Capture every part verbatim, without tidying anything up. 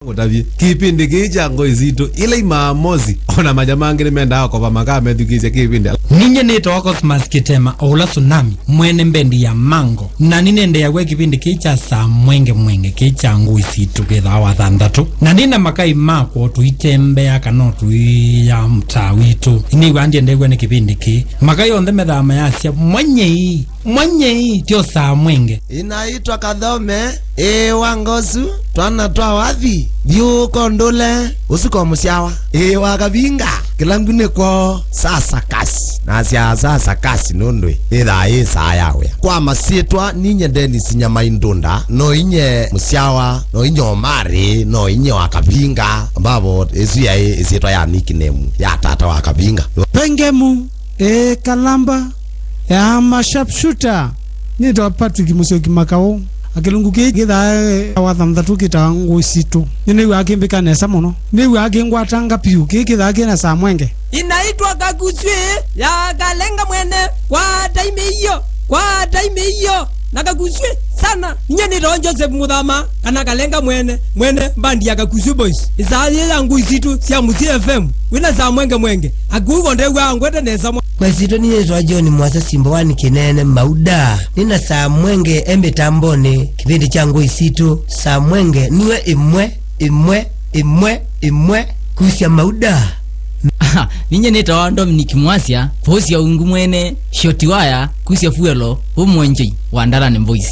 Ũtavye. Kĩpindi kĩĩ kya Ngũi Sitũ, ila Imaamosi, ona manya mangĩ nĩmendaa kũva makamethukĩĩsya kĩpindi. Ninyie nĩtawa Cosmas Kitema, o ũla Tsunami, mwene mbendi ya Mango. Na nĩnendeeaw'a kĩpindi kĩĩ kya saa mwenge mwenge, kĩĩ kya Ngũi Sitũ, kĩthaa wa thanthatũ. Na nĩ na makai makwa o tũitembea kana o tũiya mtaa witũ. Nĩw'aa ndiendew'a nĩ kĩpindi kĩĩ. Makai onthe methaa mayasya, "Mwenyei, mwenyei, tyo saa mwenge." Inaitwa Kathome, ĩĩ wa Ngosu, twana twa wathi, thiũũka ũndũle, ũsuko mũsyawa, ĩĩ wa Kavinga, kĩla ngunĩ kwoo, sasa kasi. Nasya sasa kasi nũndũ ĩ, ĩthaa yĩ saa ya wĩa. Kwa masyĩtwa, ninyie Dennis Nyamai Ndunda, no inyie mũsyawa, no inyie Omari, no inyie wa Kavinga, ambapo ĩsu yaĩ ĩsyĩtwa ya nickname ya tata wa Kavinga. Pengemu. Ĩĩ, Kalamba ya ma sharpshooter. Nĩtawa Patrick Mũsyoki Makaũ. Kĩlungu kĩĩ kĩthaa wa thanthatũ kĩtawa Ngũi Sitũ. Nĩnĩw'aa kĩmbĩka nesa mũno. Nĩw'aa kĩngwatanga piũ. Kĩĩ kĩthaa kĩna saa mwenge. Inaitwa Kakuswĩ ya Kalenga mwene. Kwa taime hiyo, kwa taime hiyo. Na Kakuswĩ sana. Ninyie nĩtawa Joseph Mũthama, kana Kalenga mwene, mwene mbandi ya Kakuswĩ Boys. Ĩsaa yĩ ya Ngũi Sitũ sya Mũsyĩ F M. Wĩna saa mwenge mwenge. Akuvo ndew'aa ngwete nesa mwa. Ngũi Sitũ, ninyie nĩtawa John Mwasa Simba wa Nikĩneene Mauda. Nĩna saa mwenge e mĩtambonĩ, kĩvĩndĩ kya Ngũi Sitũ. Saa mwenge nĩwe ĩmwe, ĩmwe, ĩmwe, ĩmwe, kusya Mauda. Ninyie nĩtawa Dominic Mwasya, posi ya ungu mwene, shoti waya, kusya fuelo, ũmwenjei wa Ndarani Boys.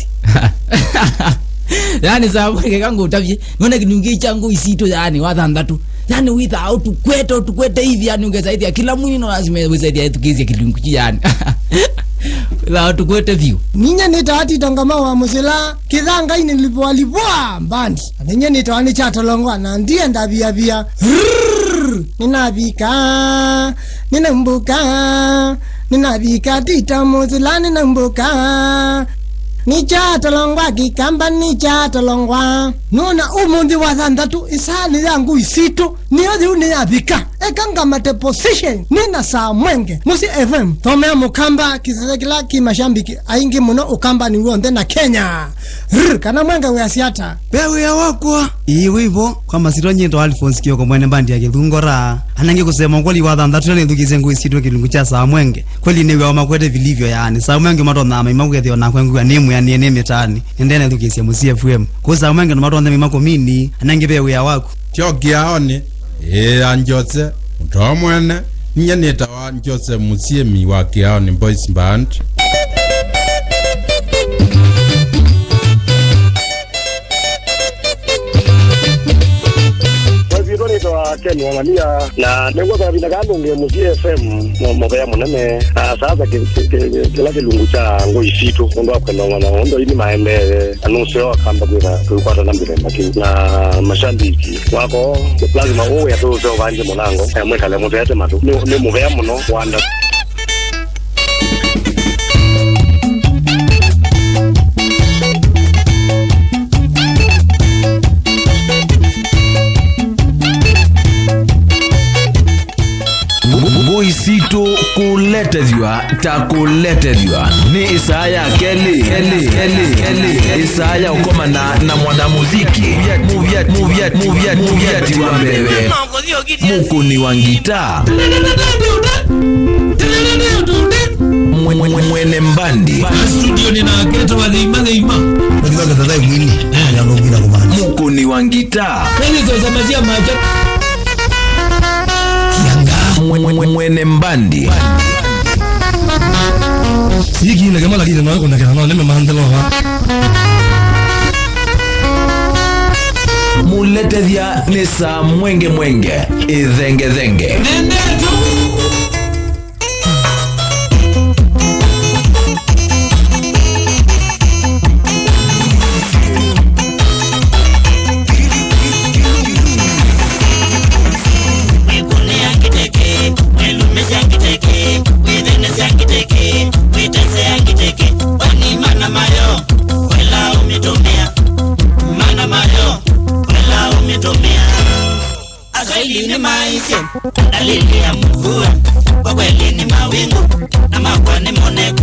Yani, saa mwenge kangũtavye, nona kĩlungu kya Ngũi Sitũ, yani, wa thanthatũ. Yani, wĩthaa ũtukwete, ũtukwete hivi, yani, ũkesa ĩthĩa kĩla mwini no lazima wĩsa ĩthĩa ethukĩĩsya kĩlungu kĩ, yani. Wĩthaa ũtukwete vyũ. Ninyie nĩtawa Tito Ngama wa Mũsila, kĩthangainĩ lipua lipua, band. Na ninyie nĩtawa nĩ Kyatolongwa, na ndienda viavia. Rrrr, nĩnavika, nĩnaumbuka, nĩnavika Tito Mũsila, nĩnaumbuka. Nĩ Kyatolongwa Kĩkamba, nĩ Kyatolongwa. Nũona ũmũnthĩ wa thanthatũ, ĩsaa nĩ ya Ngũi Sitũ, nĩyo yĩu nĩyavika. Eka ngamate position, nĩ na saa mwenge. Mũsyĩ F M, thomea Mũkamba, kĩsese kĩla kĩ mashambiki aingĩ mũno Ũkambanĩ w'onthe na Kenya. Rrr, kana mwenge wĩasya ata? Ve wĩa wakwa. Ĩĩ, wĩ vo. Kwa masyĩtwa nyie nĩtawa Alphonse Kioko, mwene mbandi ya Kĩthungora. Anangi kũsema kweli wa thanthatũ na nĩthukĩĩsye Ngũi Sitũ kĩlungu kya saa mwenge. Kweli nĩ wĩa wa makwete vilivyo, yaani. Saa mwenge matonaa maima kũkethĩwa nakwa ngw'a nĩ mwĩanĩe nĩ mĩtaanĩ. Nĩndene thukĩĩsya Mũsyĩ F M. Kũu saa mwenge no matonde maima kũmini, anangi ve wĩa waku. Kyo kĩaonĩ, ĩĩ, ya Njose, mũtoo mwene, ninyie nĩtawa Njose Mũsyĩmi wa Kĩaonĩ Boys Band. Masyĩtwa nĩtawa Ken Wang'ania, na nĩngwenda kavinda kaa ndũngĩe Mũsyĩ F M mũ-, mũvea mũnene. Ah, sasa kĩ-, kĩ-, kĩ-, kĩla kĩlungu kya Ngũi Sitũ, ũndũ wa kwenda ng'wana, ũndũ aini maendee, na nũseo akamba kwĩtha tũikwatana mĩthemba kĩu. Na mashambiki wako, lazima ũwĩa tũũseo vangi mũlango, eh, mwĩkale mũtete matũ. Nĩ, nĩ mũvea mũno wanda. Ngũi Sitũ kũletethw'a ta kũletethw'a nĩ ĩsaa ya kelĩ, kelĩ, kelĩ, kelĩ, ĩsaa ya ũkomana na mwanamuziki, mũvya-, mũvya-, mũvya-, mũvyati wa mbee, mũkũni wa ngitaa, mwe-, mwe-, mwene mbandi. Studio nĩ nake, twathima, thima. Mũkũni wa ngitaa. Kweli sasa masia macha. Kianga. Mwe-, mwe-, mwene mbandi. Siki nĩ kama lakini no kuna kana no nime mandelo wa. Mũletethya nĩ saa mwenge mwenge, ĩthengethenge. Nende tu. Mwĩkũnĩa ngiteke, mwĩlumĩsya ngiteke, mwĩthenesya ngiteke, mwĩtesea ngiteke, kwani mana mayo, wela ũmĩtũmĩa, mana mayo, wela ũmĩtũmĩa. Aswahili nĩmaisye, dalili ya mvua kwa kweli ni mawingu, na makwa ni moneku.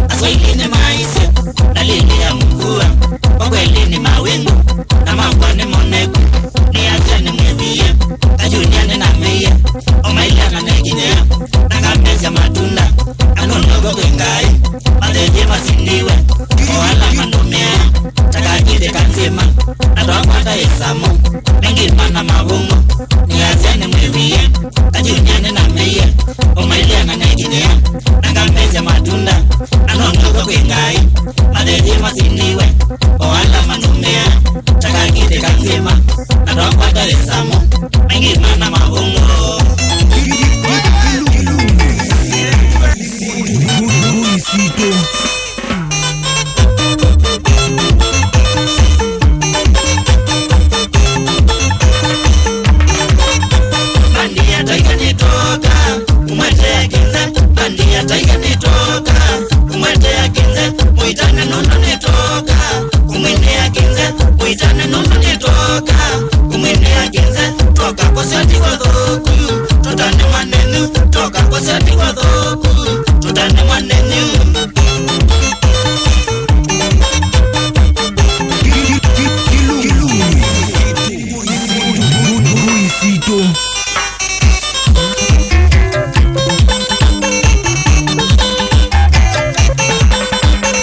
Aswahili nĩmaisye, dalili ya mvua kwa kweli ni mawingu, na makwa ni moneku. Nĩ Ĩsamo, maingĩ mana mavũngũ. Ngui sitũ. Mbandi ya Tiger nĩtũka, kũmwetea kĩnze. Mbandi ya Tiger nĩtũka, kũmwetea kĩnze. Mũitane nũndũ nĩtũka, kũmwinĩa kĩnze. Mũitane nũndũ nĩtũka, kũmwinĩa kĩnze. Twoka kũsya ti kũthũku, tũtane mwanenyu. Twoka kũsya ti kũthũku, tũtane mwanenyu. Ngui sitũ.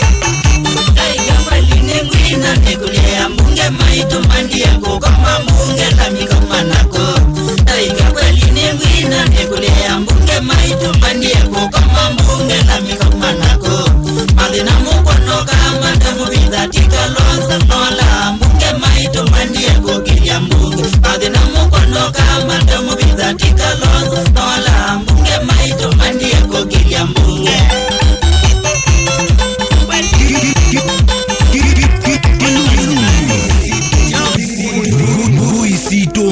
Tiger kweli nĩ ngui na nĩkũlea mbunge maitũ mandie kũkoma mbunge la mĩkoma nako. Tiger kweli nĩ ngui na nĩkũlea mbunge maitũ mandie kũkoma mbunge la mĩkoma nako. Mathĩna mũkũnoka matamũvitha ti Kalonzo nola mbunge maitũ mandie kũkĩlya mbunge. Mathĩna mũkũnoka matamũvitha ti Kalonzo nola mbunge maitũ mandie kũkĩlya mbunge. Ngui sitũ.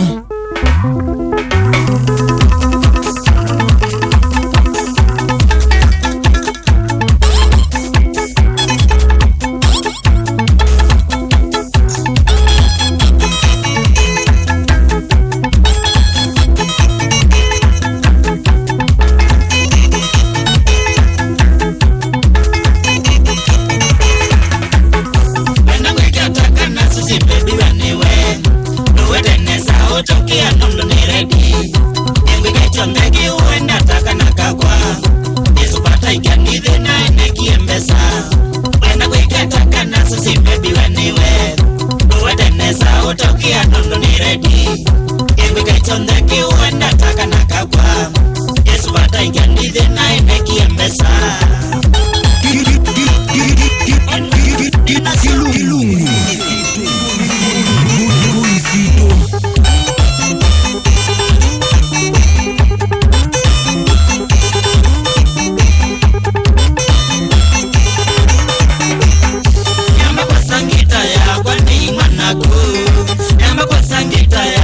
Wenda kwĩkĩa taka na susi, baby, we nĩwe. Ndũwete nesa ũtokea nũndũ nĩ ready. Nĩngwĩka kyonthe kĩũenda taka na kakwa. Nĩsũvata ikanithĩ na enekie mbesa. Wenda kwĩkĩa taka na susi, baby, we nĩwe. Ndũwete nesa ũtokea nũndũ nĩ ready. Nĩngwĩka kyonthe kĩũenda taka na kakwa. Yesu vataingia ndithi na enekie mbesa. Kilungu. Ngui sitũ. Nyamba kwosa ngita yakwa nĩ mwana ku. Nyamba kwosa ngita ya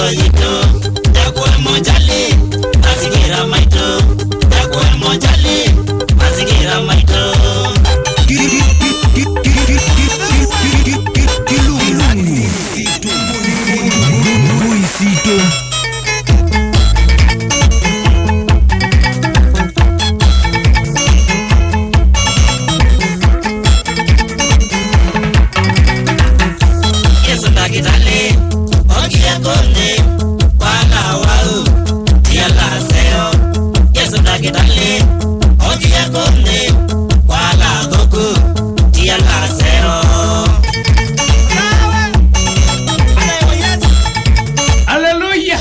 Yitũ, yakuwe Monjali, mazingira maitũ, yakuwe Monjali, mazingira maitũ. Kilungu. Mbũi sitũ. Yesũ ndakĩtalĩ, okie kũnĩ, kwala wau, tia laseo. Yesũ ndakĩtalĩ, okie kũnĩ, kwala thũku, tia laseo. Haleluya.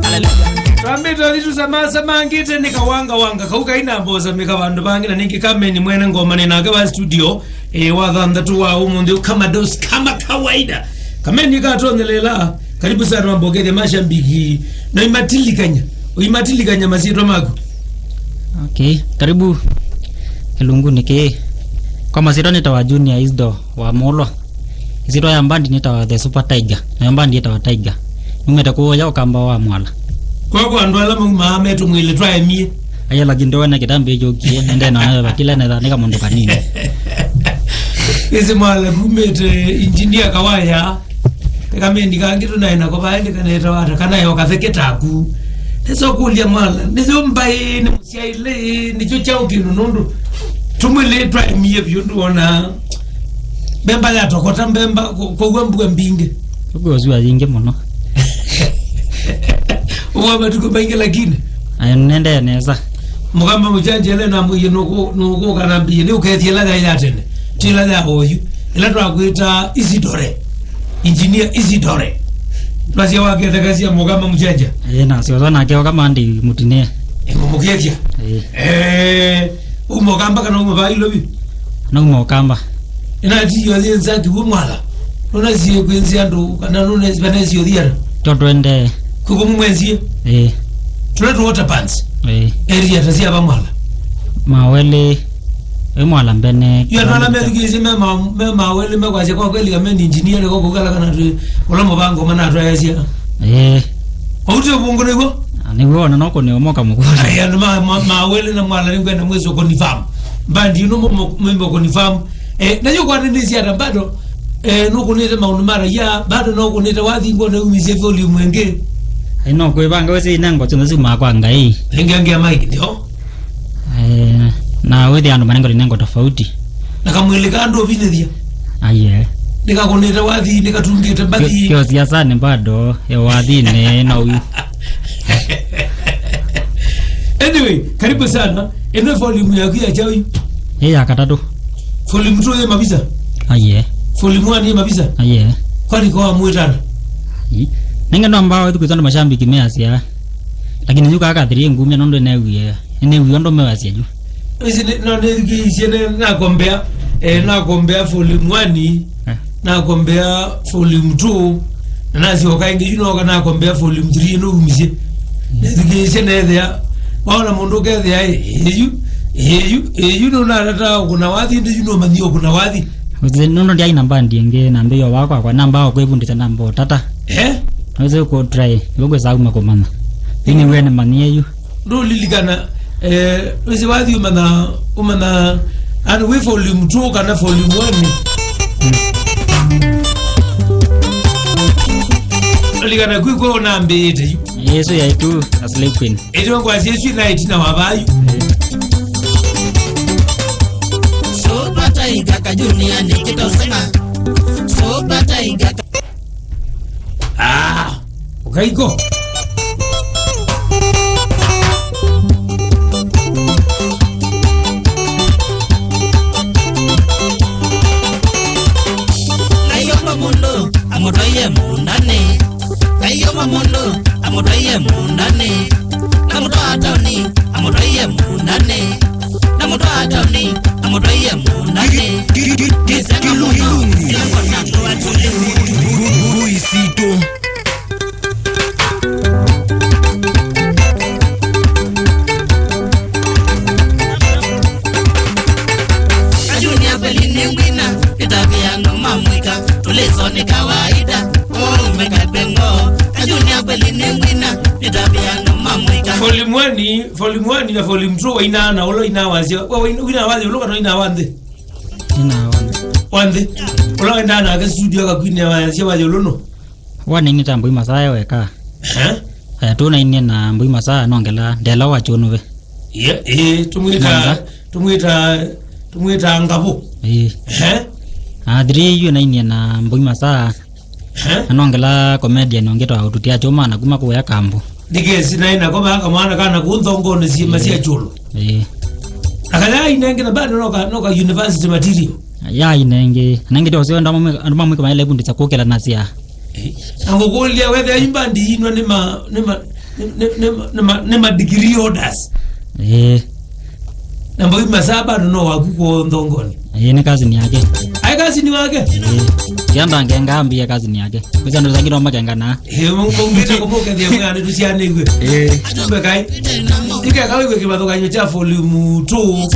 Haleluya. Twambĩte ũthi tũsemasemangĩte nĩ kawangawanga kau kainambosamĩka vandũ vangĩ na nĩngĩ kameni mwene ngoma nĩ nake va studio. E, wa thanthatũ wa ũmũnthĩ kama dos, kama kawaida. Kameni katonyelela. Karibu sana wambokethya mashambiki. Na imatilikanya. Uimatilikanya masyĩtwa maku. Okay, karibu. Kilungu nĩ kĩĩ. Kwa masyĩtwa nĩtawa Junior Isdo wa Mũlwa. Ĩsyĩtwa ya mbandi nĩtawa The Super Tiger. Nayo mbandi yĩtawa Tiger. Numĩte kũũya ũkamba wa Mwala. Kwakwa andũ ala maumaa metũ mwĩlĩ twaemie. Aya lakini ndowene kĩtambĩ kyũkie, nende na nayo batile na thani kama ndo kanini. Isi Mwala kumĩte engineer kawaya. Kameni kangĩ tũnaenda kwa baende kaneta wata kana yo katheke taku. Nĩso kũlya Mwala, nĩyo mbaĩ nĩ mũsyaĩle, nĩkyo kyaũ kĩndũ nũndũ. Tũmwĩlĩ twaemie vyũ ndwona. Mbemba yatokota mbemba, kũ-, kũua mbua mbingĩ. Ũkwĩwa syũa yingĩ mũno. Ũwa matukũ maingĩ lakini. Aya, nĩnendee nesa. Mũkamba mũchanjele na mũie nũkũ-, nũkũka na mbie, nĩ ũkethie ĩla ya tene. Ti ĩla ya oyu. Ĩla twakwĩta Isidore. Engineer Isidore. Twasya wakethekasia mũkamba mũchanja. Ĩĩ, na syosa nake oka mandi mũtinie. Ĩngũmũkethia. Ĩĩ. Eh, uma ũkamba kana uma va ilovi? Nauma ũkamba. Ĩnatiyo yĩ nzaki wĩ Mwala. Nũna sie kwĩnzĩa andũ, kana nũna vanesi ũthiana. Tyo twende. Kwĩkũ mumwenzie? Ĩĩ. Tũla tũ water pans. Ĩĩ. Area ta sia va Mwala. Mawelĩ, wĩ Mwala mbene. Yu andũ ala methukĩĩsye me ma-, me Mawelĩ mekwasya kwa kweli kame ni engineer nĩko kũkala kana twĩ, ũla mũvango manatwaesya. Ĩĩ. Ũu ti ũvũngũ nĩw'o? Ah, nĩw'o, ona no kũnĩ ũmoka mũkũlĩ. Ai, andũ ma, ma, Mawelĩ na Mwala nĩngwenda mwĩsĩ confirm. Mbandi ĩno mũ-, mũ-, mũ-, confirm. Eh, na yu kwatĩnĩsya ata bado, eh, nũkũnĩte maũndũ ma raia, bado no ũkũnĩte wathi ngone umisye volume ĩngĩ. Ai, no kwĩvanga wĩsĩ inengo syonthe syumaa kwa Ngai. Ĩngĩ angĩ ya Mike, ndio. Eh, na wĩthĩa andũ manengo inengo tofauti. Na kamwĩlĩ ka andũ ũvinĩthya. Aiye. Nĩkakũnĩte wathi, nĩkatungĩte mbathi. Kyo, kyo siasani bado, e wathinĩ, no yu. Anyway, karibu sana. Ĩno volume yaku ya kyaũ yu? Ĩ ya katatũ. Volume two yĩ mavisa? Aiye. Volume one yĩ mavisa? Aiye. Kwani kwa mwĩtana? Ĩ. Nenge no mbao ĩthukwĩtwa nĩ mashambiki measya. Lakini yu kaka three ngumya nũndũ newie. Newie ũndũ measya yu. Ĩsi nĩ, no nĩthikĩĩsye nĩ, nakombea, eh, nakombea volume one, eh, nakombea volume two, na nasyoka ĩngĩ yu noka nakombea volume three nũumisye. Nĩthikĩĩsye neethĩa, waona mũndũ ũkethĩa, ĩ, ĩyu, ĩyu, ĩyu nũnatata ũkũna wathi, ĩndĩ yu nũmanyie ũkũna wathi. Wĩsĩ, nũndũ ndyaĩ na mbandi ĩngĩ, na mbĩo wakwa, kwa namba wa kwĩvundĩsya namba ũtata. Eh? Wĩsĩ kũ try, nĩw'o kwĩsaa kuma kũmanya. Ĩnĩ wene manyie yu. Ndũlilikana, eh, wĩsĩ wathi ũmanya, ũmanya, and wĩ volume two kana volume one. Ndũlilikana kwĩ kwa ũnambĩĩte yu. Yesu yaitu na slay queen. Ĩtyo ngwasya ĩsu na ĩtina wa vayu. Super Tiger ka Junior nĩ kĩtosema. Super Tiger ka- Ah, ũkaiko. Ayomba mũndũ amũtwaie mũndanĩ. Ayomba mũndũ amũtwaie mũndanĩ. Namũtwaa taoni, amũtwaie mũndanĩ. Namũtwaa taoni, amũtwaie mũndanĩ. Nĩsema mũno, ĩla ngona ngũa tũlĩ. Mbũi sitũ. Ajunia kweli nĩ ngwina, nĩtavia andũ ma mũika, tũlĩso nĩ kawaida. Oh, meka pengo, Volume one, volume one na volume two wainaa na ũla wainaa wasya. We wain-, wainaa wasya ũla kana wainaa wa nthĩ? Nina wa nthĩ. Wa nthĩ. Ũla wendaa nake studio akakwinĩa wasya wasya ũla no? Wa nini ta Mbui Masaya weka? Eh? Aya, tu nainie na Mbui Masaa nongela ndela wa chũnũve. Ye, ĩ, tũmwĩta, Nyanza. Tũmwĩta, tũmwĩta Ngavũ. Ĩ. Eh? Ah, three yu nainie na Mbui Masaa. Eh? Anongela comedian ũngĩ twa ũtutia chũma na kuma kũya kambu. Ndikesi naĩ nako baka mwana kana kũu nthongonĩ syĩma sya chũlũ. Ĩ. Akaya inenge na bado noka, noka university material. Ya inenge. Nenge tyo sio ndo mamwe, ndo mamwe kama ile bundi cha kuokela na sia. Eh, na ngũkũlya wethĩa imbandi inwa nĩ ma, nĩ ma, nĩ, nĩ, nĩ ma, nĩ ma, nĩ ma degree holders. Eh. Na Mbui Masaa bado no waku kwa nthongoni. Eh, nĩ kazi ni yake. Ai, kazi ni wake. Eh. Kianda ngenga ambie kazi ni yake. Pesa ndo zangiro makenga na. Eh, mungite kumuke thia mwana tusiane igwe. Eh. Tumbe kai. Ike kawe igwe kibathukanyo cha volume two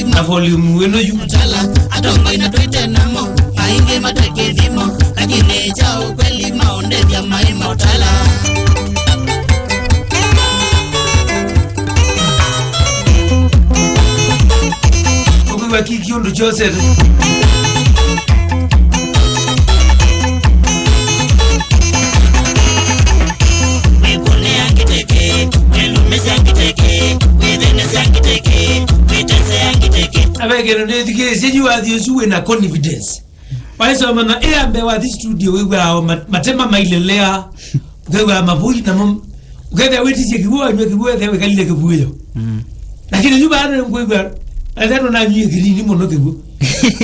na volume eno yu. Atongoi na twite namo, aingi mate kithimo, lakini cha ukweli maondethya mai mautala. Ũkwĩw'a kĩĩ kĩũndũ kyosete? Wĩkũnĩa ngiteke, wĩlũmĩsya ngiteke, wĩthĩnĩsya ngiteke, wĩtesea ngiteke. Avekeno nĩthikĩĩsye yu wathi ũsu wĩna confidence. Waisoma na ĩambe wathi studio wĩw'aa ma-, matema mailelea. Ũkew'a mavũi namo, ũkethĩa wĩtisye kĩw'ũ, wanywa kĩw'ũ, ethĩa wĩkalile kĩvuĩo. Mm. Lakini yu vaa nĩngwĩw'a, ethĩa nũnanywie kĩnini mũno kĩw'ũ.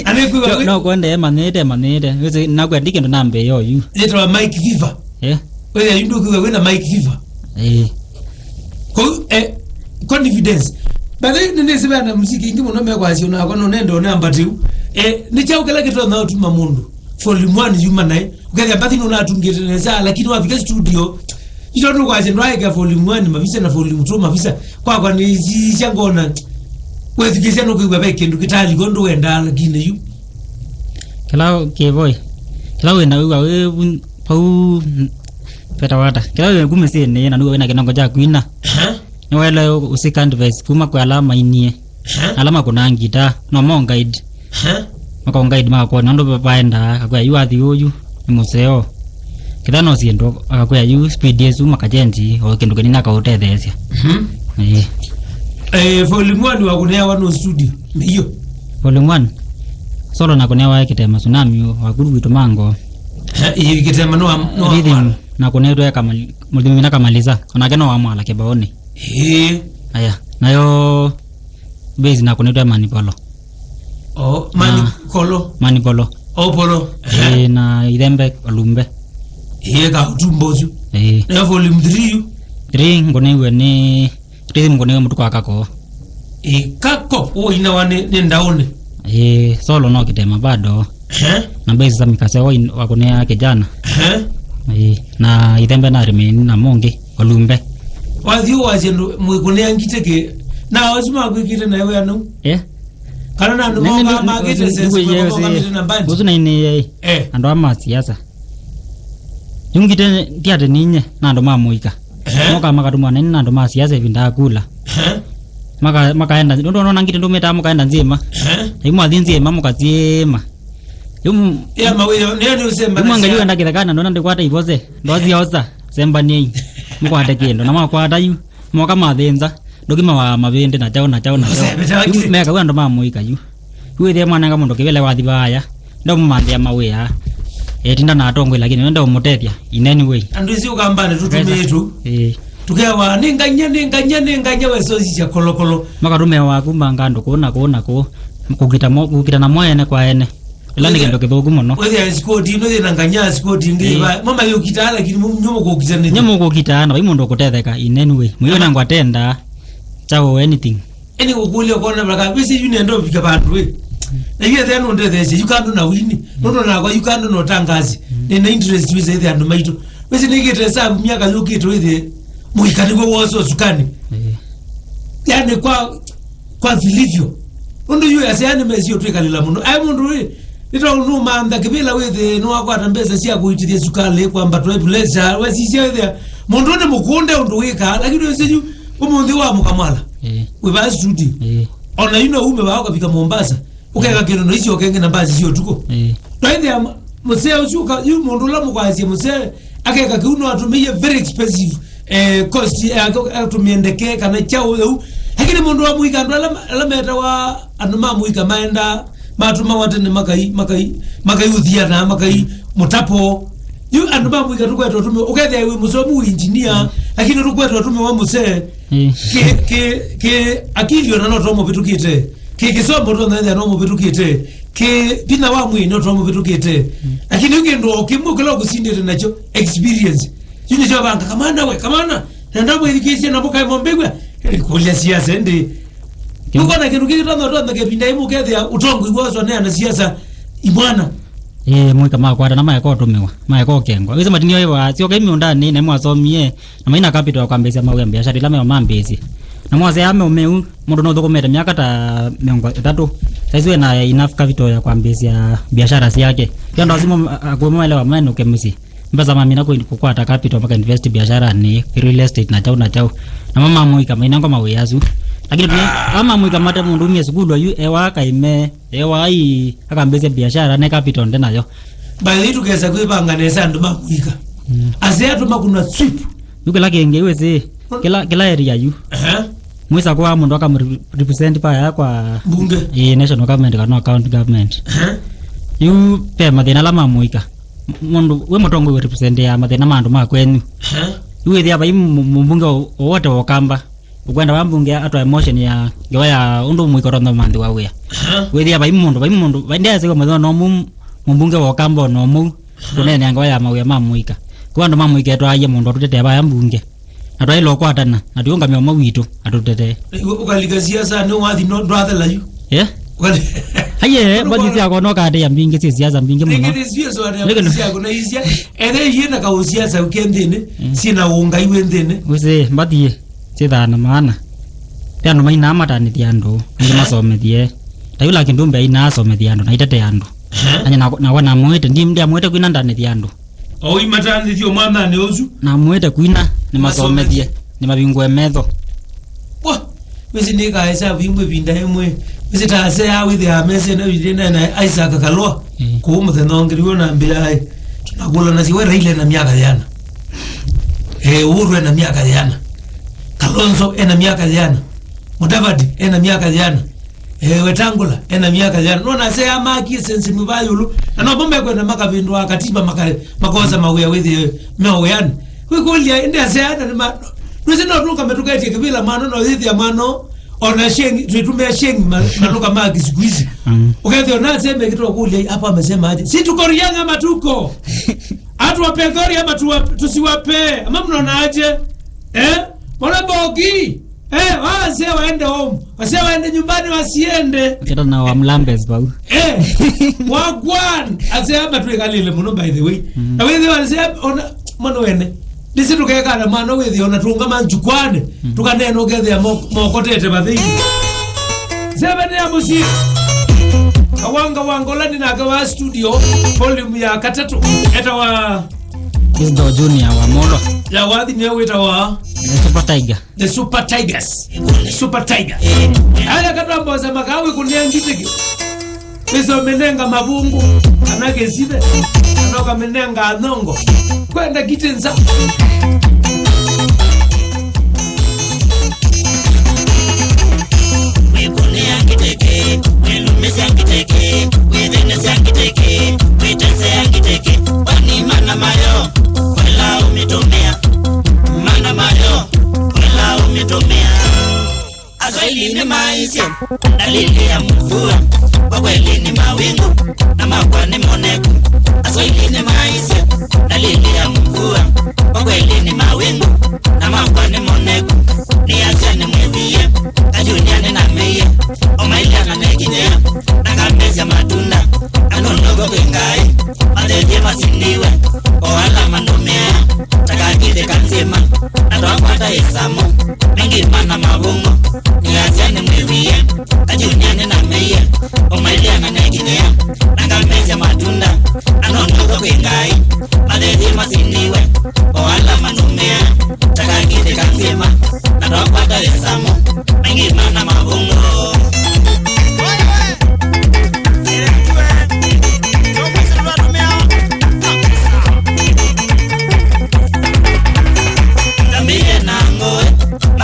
Na nĩkwĩw'a no, wĩ- no kwende emanyĩte, emanyĩte. Wĩsĩ, nakwĩa ndi kĩndũ nambĩĩa oyu. Yĩtawa Mike Viva. Eh? Wĩthĩa yu ndũkwĩw'a wĩna Mike Viva. Eh. Kũu, eh, confidence. But then, nĩnĩsĩ vena muziki ingĩ mũno mekwasya nakwa nũnenda ũneambatĩu. Eh, nĩ kyaũ kĩla kĩtonya ũtuma mũndũ volume one yuma naĩ? Ũkethĩa mbathi nũnatungĩte nesa, lakini wafika studio, ito nũkwasya ndwaĩke volume one mavisa na volume two mavisa. Kwakwa nĩ si-, sya ngona, wethukĩsya nũkwĩw'a ve kĩndũ kĩtali kwondũ wendaa, lakini yu. Kĩla kĩvoi, kĩla wĩna wĩw'a wĩ vun-, pau, n-, petawata. Kĩla wĩ kumĩsĩnĩ, na nĩw'o wĩna kĩnongo kya kwina. Aha. Nĩwaĩle ũsika advice kuma kwĩ ala mainie. Aha. Ala makũnaa ngita, no mo guide. Aha. Makaũ guide makakwona ũndũ va-, vaendaa, akakwĩa yu wathi ũyu nĩ mũseo. Kĩtha no syĩndũ, akakwĩa yu speed ĩsu makachenji, o kĩndũ kĩnini akaũtetheesya. Mhm. Ĩĩ. Eh, volume one wakũneawa no studio, nĩyo? Volume one, solo nakũneawa Kĩtema Tsunami, wa kũu gwitũ Mango. Eh, ĩĩ, Kĩtema no wa, no wa Rhythm, nakũnetwe Kamali-, Mũthimi na Kamaliza, onake no wa Mwala kĩbaũnĩ. Ĩĩ. Aya, nayo bass nakũnĩtwe Manipolo. Oh, Mani Na- Kolo. Manipolo. Oh, Polo. Ehe. Ĩĩ, na Ithembe Olumbe. Ĩĩ, ka utumbo usu. Ĩĩ. Nayo volume three yu? Three ngũnĩiwe nĩ, rhythm ngũnĩiwe mũtuko wa Kakoo. Ĩĩ, Kako, ũinawa nĩ, nĩ ndaũnĩ. Ĩĩ, solo no Kĩtema bado. Ehe. Na bass za Mikaseo in-, wakũnĩa Kijana. Ehe. Ĩĩ, na Ithembe na remain na mũngĩ, Olumbe. Wathi ũwasya ndũ mwĩkũnĩa ngitĩ kĩ, na asu makwĩkĩte nayo wĩa nau? Eh? Kana na andũ Nĩ- nĩ- moka nĩ- makĩte nĩ- sense nĩ- kwĩka nĩ- moka mĩtĩ na mbandi? Ũsu nainĩie, eh. Eh. Andũ a masiasa. Yu ngitĩ ti atĩ ninye na andũ ma mũika. Ehe. Moka makatũmwa nĩ na andũ ma siasa ĩvinda ya kula. Ehe. Maka-, makaenda, nũndũ nona ngitĩ ndũmĩtaa mũkaenda nzĩma. Ehe. Na imwathi nzĩma, mũkasyĩma. Yu mu-, Ya mawĩyo, nĩyo nĩ ũsemba yu na mwanga yu sia- enda kĩthekana, ndona ndĩkwata ivose. Ndwasi osa, sembaniai. Mũkwate kĩndũ, na mwakwata yu. Moka mathĩnza, ndũkĩma wa mavĩndĩ na kyaũ na kyaũ na kyaũ. Ũsembete wa Yu ngitĩ. Meka yu andũ ma mũika yu. Yu ĩthĩa mwanenga mũndũ kĩvĩla wathi vaaya. Ndomũmanthĩa mawĩa. Etinda na atongoi, lakini nenda ũmũtethya in any way. Andũ isi ũkambane tũtumĩĩtu. Ĩĩ. Tũkewa, "Nĩ ngany'a, nĩ ngany'a, nĩ ngany'a, wesosisya kolokolo." Makatũmĩa waku manga andũ kũũ na kũũ na kũũ. Kũkita mo-, kũkita na mo ene kwa ene. Ĩla nĩ kĩndũ kĩthũku mũno. Wĩthĩa sikoti ĩno yĩna ngany'a, sikoti ĩngĩ. Ĩĩ. Ĩva, mo mayũkitaa, lakini mu-, nyuo mũkũkitanĩthya. Nyuo mũkũkitaa, na vai mũndũ ũkũtetheka in any way. Mũyona ngwatenda, chao anything. Ĩni kũkũlya ũkona vaka, wĩsĩ yu nenda ũvika vandũ ĩ. Na yu ethĩa nũndetheesye, yu kando na wini. Nũndũ nakwa yu kando na ũtangazi. Mm. Nĩna interest wĩsĩ ĩthĩa andũ maitũ. Wĩsĩ nĩkĩte sabu myaka yũkĩte wĩthĩe mũika nĩw'o wosa ũsukani. Ĩĩ. Yani kwa, kwa vilivyo. Ũndũ yu aseani mesio twĩkalĩla mũno. Ai mũndũ ĩ, nĩtwa nũmantha kĩvĩla wĩthĩe nĩwakwata mbesa sya kũitĩthya sukalĩ kwamba twa ipulesa, wesisya wĩthĩa Mũndũ nĩ mũkũnde ũndũ wĩkaa, lakini ũsĩ yu, ũmũnthĩ wa mũkamwala. Eh. Wĩ vaa studio. Eh. Ona yu no ume vaa ũkavika Mombasa. Ũkeka kĩndũ na icio ũkenge na mbasi cia ũtukũ. Eh. Twaĩthĩa mũsee ũcio ũka-, yu mũndũ ũla mũkwasya mũsee, akeka kĩu no atũmĩie very expensive, eh, cost, eh, ak-, atũmĩe ndeke kana kyaũ ũu. Lakini mũndũ wa mũika, andũ ala, ala metawa andũ ma mũika maenda, matũmawa tene makai, makai, makaiũthia na makai mũtapo. Yu andũ ma mũika tũkwetwa tũmĩwa, ũkethĩa wĩ mũsomu, wĩ engineer, lakini tũkwetwa tũmĩwa mũsee. Mm. Kĩ, kĩ, kĩ akili ona no tũmũvĩtũkĩte. Kĩ kĩsomo tũnethĩa no mũvĩtũkĩte. Kĩ vinya wa mwĩĩ no tũmũvĩtũkĩte. Mm. Lakini yu kĩndũ o kĩmwe kĩla ũkũsindĩte nakyo, experience. Yu nĩkyo vanga, kamana we, kamana. Na ndamwĩthikĩĩsya na mũkae mombĩw'a. Kũlya siasa ndĩ. Kĩu. Nũkwona kĩndũ kĩngĩ tondũ tondũ kĩvinda ĩmwe ũkethĩa ũtongoi woswa nĩ anasiasa imwana. Ĩĩ, mũika makwatana maeka ũtũmĩwa, maeka ũkengwa. Wĩsĩ matinio ĩwa, syokai mĩũndanĩ, na mwasomie, na maina capital ya kwambĩĩsya mawĩa biashara ila meo mambĩĩsye. Na mwasea meũmeu, mũndũ nũthũkũmĩte myaka ta mĩongo ĩtatũ. Saizi wĩna enough capital ya kwambĩĩsya biashara syake. Kĩondo asimũ akumaelewa menũke mũsyĩ. Mbesa mamina kũ-, kũkwata capital maka invest biasharanĩ, real estate na chau na chau. Namo mamũika mainengwa mawĩa asu. Lakini tũne, ah, mamũika mate mũndũ umie sukulu ayu, ewa kaime, ewa ai, akambĩsya biashara, ne capital nde nayo. By the way, tũkesa kwĩvanga nesa andũ mamũika. Mm. Ase atũ makunwa sweep. Yu kĩla kĩngĩ wĩsĩ, kĩla, kĩla area yu. Aha. Mwĩsa kwa mũndũ akamrepresent paya kwa mbunge. Ĩĩ, national government kana county government. Aha. Yu pe mathĩna ala mamũika. Mũndũ wĩ mũtongoi wĩ represent ya mathĩna ma andũ ma kwenyu. Aha. Yu wĩthĩa vai mũ-, mũmbunge o-, wote wa Ũkamba. Ũkwenda wa mbunge atwae motion ya ngewa ya ũndũ mũika ũtonya ũmanthi wa wĩa. Aha. Wĩthĩa vai mũndũ, vai mũndũ, vai ndĩasĩwa mũthenya no mũ-, mũmbunge wa Ũkamba no mũu. Kũneenea ngewa ya mawĩa ma mũika. Kwa andũ ma mũika etwaaie mũndũ atũtetee vaya mbunge. Na twaĩle ũkwatana, na tũũngamĩa ũmwe witũ, atũtetee. Ũ-, ũkalika siasa, nĩ wathi no ndwathela yu. Eh? Ũkali-, aye, mbathi syakwa no kaatĩĩa mbingĩ, syĩ siasa mbingĩ mũno. Nĩkĩ nĩ siasa, nĩkĩ nĩ siasa, kuna isia, ethe iye na kaũ siasa ũke nthĩnĩ, mm, sina ũngai wĩ nthĩnĩ. Wĩsĩ, mbathi ĩ. Syĩthaa na maana. Ve andũ mainaa matanĩthya andũ, angĩ masomethie. Ta yũla kĩndũmbe ainaa asomethie andũ, na aitetee andũ. Aha. Anya na, nakwa namwĩte, ndi, ndiamwĩte kwina ndanĩthya andũ. O imatanĩthyo mwananĩ ũsu. Namwĩte kwina, nĩmasomethie, nĩmavingũe metho. Wa, wĩsĩ nĩkaesa vingwe vinda ĩmwe. Wĩsĩ ta asea wĩthĩa mese na wĩthĩa na, na Isaac Kalwa. Mm. Kũu mũthenya ũngĩ nĩw'o nambĩae. Tunakũlanasya we Raila ena myaka yĩana. Eh, Uhuru ena myaka yĩana. Kalonzo ena myaka yĩana. Mudavadi ena myaka yĩana. Eh, Wetangula ena myaka yĩana. Nona asea makie sense mwiva yũlũ. Na nopo mekwenda makavĩndũa katiba maka-, makosa mawĩa wĩthĩe meo wĩanĩ. Kwĩkũlya, ĩndĩ asea ata nĩ ma-, nũsĩ no tũkame tũketye kĩvĩla mano, no yĩthĩa mano, ona shengi, twĩtũmĩa shengi ma-, malũka ma kĩsiku isi. Mm. Ũkethĩa ona aseme kĩtwa kũlya, "Hapo amesema aje?" Si tuko Rianga ama tuko? Hatuwapee story ama tuwa-, tusiwapee? Ama mnaona aje? Eh? Mbona bogi? Eh, wasee waende home. Wasee waende nyumbani, wasiende. Kĩta na wa Mlambes vau. Eh, wagwan. Asee aba twĩkalĩle mũno, by the way. Mm. Na wĩthĩ wasee ona, mwana wene. Nĩsĩ tũkekana mwana wĩthĩ ona tũngama njukwani. Mm. Tũkanena ũkethĩa mo-, mokotete vathĩinĩ. Seven ya mũsyĩ. Kawanga wa Ngolani nake wa studio, volume ya katatũ. Etawa Isdo Junior wa Molo. Ya wathi nĩyo wĩtawa The Super Tiger. The Super Tigers. Super Tiger. Aya katamboza makawe kunengi tiki. Pesa umenenga mabungu, kana kesive, kana ukamenenga nyongo. Kwenda kitenza. Wĩkũnĩa ngitĩkĩ, wĩlumĩsya ngitĩkĩ, wĩthĩnĩsya ngitĩkĩ, wĩtesea ngitĩkĩ, kwani mana mayo, kwela ũmĩtũmĩa. Mana mayo, kwela ũmĩtũmĩa. Aswahili nĩmaisye, dalili ya mvua, kwa kweli ni mawingu, na makwa nĩ moneku. Aswahili nĩmaisye, dalili ya mvua, kwa kweli ni mawingu, na makwa nĩ moneku. Nĩasya nĩmwĩwie, ajunia nĩnameie, o mailya na nekinyĩa, na ngambĩsya matunda, na nũndũ kwĩ Ngai, mathethie masindiwe, o ala manũmĩaa, ta kakilĩ ka nzĩma, na twakwata ĩsamũ, mengima na mavũng'o, nĩasya nĩmwĩwie, ajunia nĩnameie, o mailya na nekinyĩa, na ngambĩsya matunda, na nũndũ kwĩ Ngai, mathethie masindiwe, o ala manũmĩaa,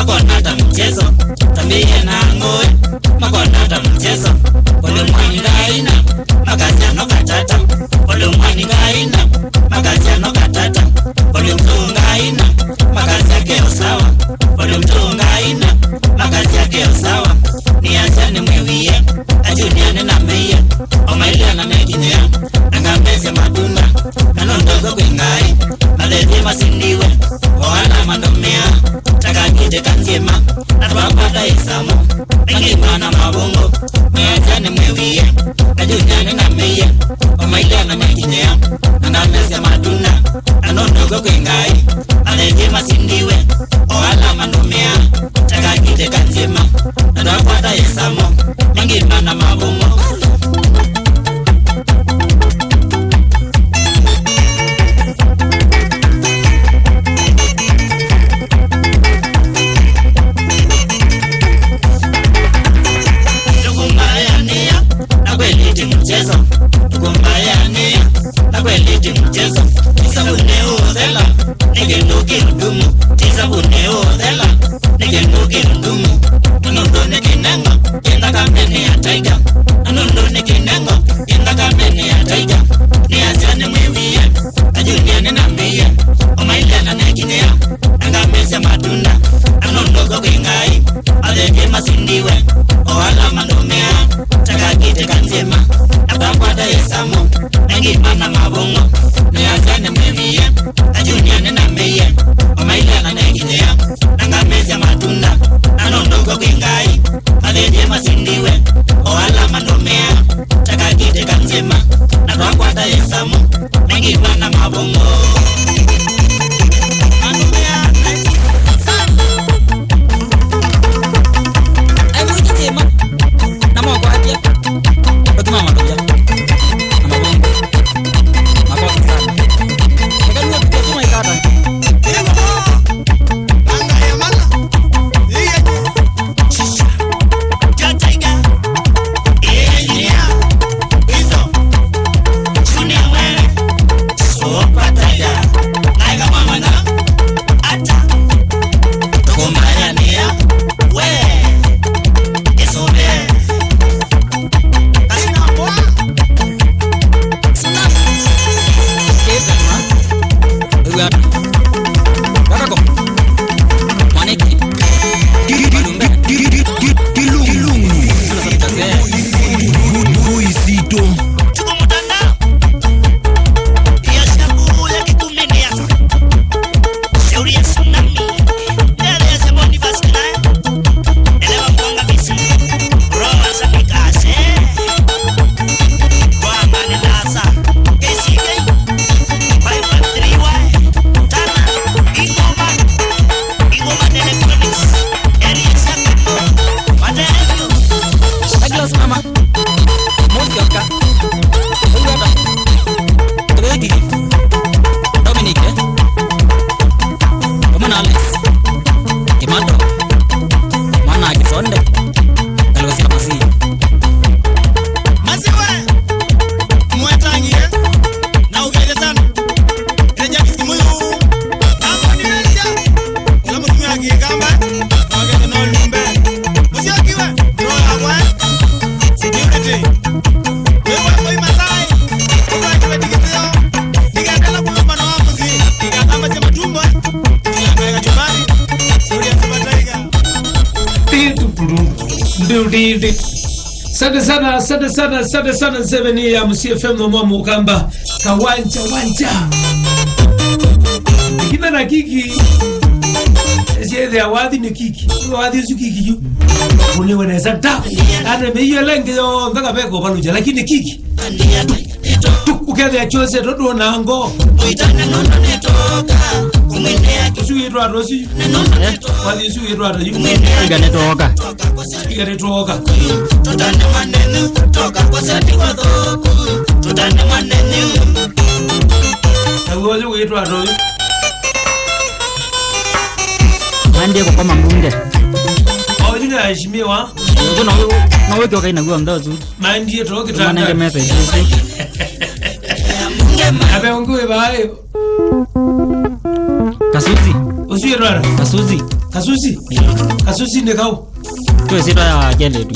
Makona ta mchezo, tambĩĩe na ng'oe. Makona ta mchezo, volume one ngaina, makasya no katata. Volume one ngaina, makasya no katata. Volume two ngaina, makasya keo sawa. Volume two ngaina, makasya keo sawa. Nĩasya nĩmwĩwie, ajunia nĩnameie. O mailea na mekinyĩa, na ngamesya matunda, na nũndũ kwĩ ngai, mathethie masindiwe, o ala mandomea, ta kakitĩ ka nzĩma, na twakwata ĩsamo, mengima na mavũngũ, measya nĩmwĩwie, ajunia nĩnameie, o mailea na mekinyĩa, na ngamesya matunda, na nũndũ kwĩ ngai, mathethie masindiwe, o ala mandomea, ta kakitĩ ka nzĩma, na twakwata ĩsamo, mengima na mavũngũ. Tukumbayanĩa, na kweli ti mchezo. Tukumbayanĩa, na kweli ti mchezo. Ti savunĩ ũũthela, nĩ kĩndũ kĩũndumu. Ti savunĩ ũũthela, nĩ kĩndũ kĩũndumu. Na nũndũ nĩ kĩnengo, kĩ nthakamenĩ ya Tiger. Na nũndũ nĩ kĩnengo, kĩ nthakamenĩ ya Tiger. Nĩasya nĩmwĩwie, ajunia nĩnameie, o mailea na nekinyĩa, na ngamesya matunda, na nũndũ kwĩ ngai, athethie masindiwe, o ala mandomea, ta kakitĩ ka nzĩma, na twakwata ĩsamo, mengima na mavũngũ, nĩasya nĩmwĩwie, ajunia nĩnameie, o mailea na nekinyĩa, na ngamesya matunda, na nũndũ kwĩ ngai, mathethie masindiwe, o ala mandomea, ta kakitĩ ka nzĩma, na twakwata ĩsamo, mengima na mavũngũ. Mandomea, ai, mwĩkĩtĩma, na moko ake, ũtuma mandomea, na mavũngũ. Makosa sana. Eka niwe kutia tuma ikata. Anga ya mana. Iya. Shisha. Jataiga. Iya. Izo. Junior we. So pataya. Naiga mama na. Ata. Tukumbaya niya. We. Isobe. Shauri ya tsunami. Ndelea Boniface Kinae. Elewa mkonga bisi. Roho za mikase. Kwa mane dasa. K C K. Five five three Y. Tana. Ingoma. Ingoma Electronics. Area Sakamo. What the hell? Douglas Mama. Mũsyoka. Ũyũata. Tũvĩkĩthye. Dominic, eh? Vamwe na Alex. Kĩmato. Mwana wa Kĩsonde. Ngalĩko sya Masii. Masiwe. Mwetangie. Na ũkethye sana. Ĩla James Kimuyu. Amoniwesya. Ũla mũtumĩa wa Kĩkamba. Wakethye no lumbe. Mũsyokiwe. Roho yakwa. Security. Wĩwa koi Masai. Ũtwakiwe tikiseo. Nĩkendela kũlũmba na wa mũsyĩ. Nĩkatambasya matumbo. Nĩkangaya kachumbari. Sũria Sibataiga. Asante sana, asante sana, asante sana, seven ya Msee F M no mwa Mukamba. Kawanja, wanja. Kina na kiki. Esi ya wathi ni kiki. Wathi su kiki yu. Unewe nesa ta. Ana me yo lenge yo, mpaka peko baluja, lakini kiki. Ũkethĩa kyose tũtũ na ngo. Ũsu wĩtwa ata ũsu? Wathi ũsu wĩtwa ata yu? Iga nĩtwoka. Iga nĩtwoka. Naw'o ũsu wĩtwa ata ũyu? Mandie kũkoma mbunge. Oyu nĩ aheshimiwa. Ũsu no, no wĩkĩoka inaw'o nthosu. Maendie too kĩtanda. Manenge message. Abe ungu we bayo. Kasuzi. Usiwe rwara. Kasuzi. Kasusi? Kasusi nĩ kaũ? Twĩ syĩtwa ya kelĩtu.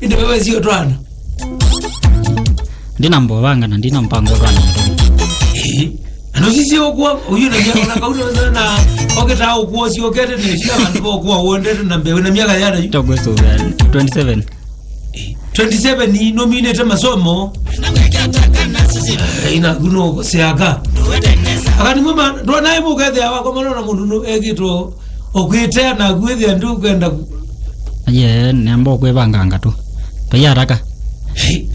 Ĩndĩ wewe sio twana. Ndina mbovanga na ndina mpango twana. Eh, ano sisi okwa, uyu na miaka na kauna na, na, oketa okwa, si okete ne, sina vandu okwa, wondete na mbewe na miaka yana yu. Togwe so, twenty-seven. Eh, twenty-seven ĩ, nominate masomo. Eh, ina kuno seaka. Akani mama, ndo naye mukethe awa kwa maana na mundu no egito. Ũkwĩtea naku wĩthĩa ndũkwenda ku- Ye, namba ũkwĩvanganga tu. Vai ataka. Hey.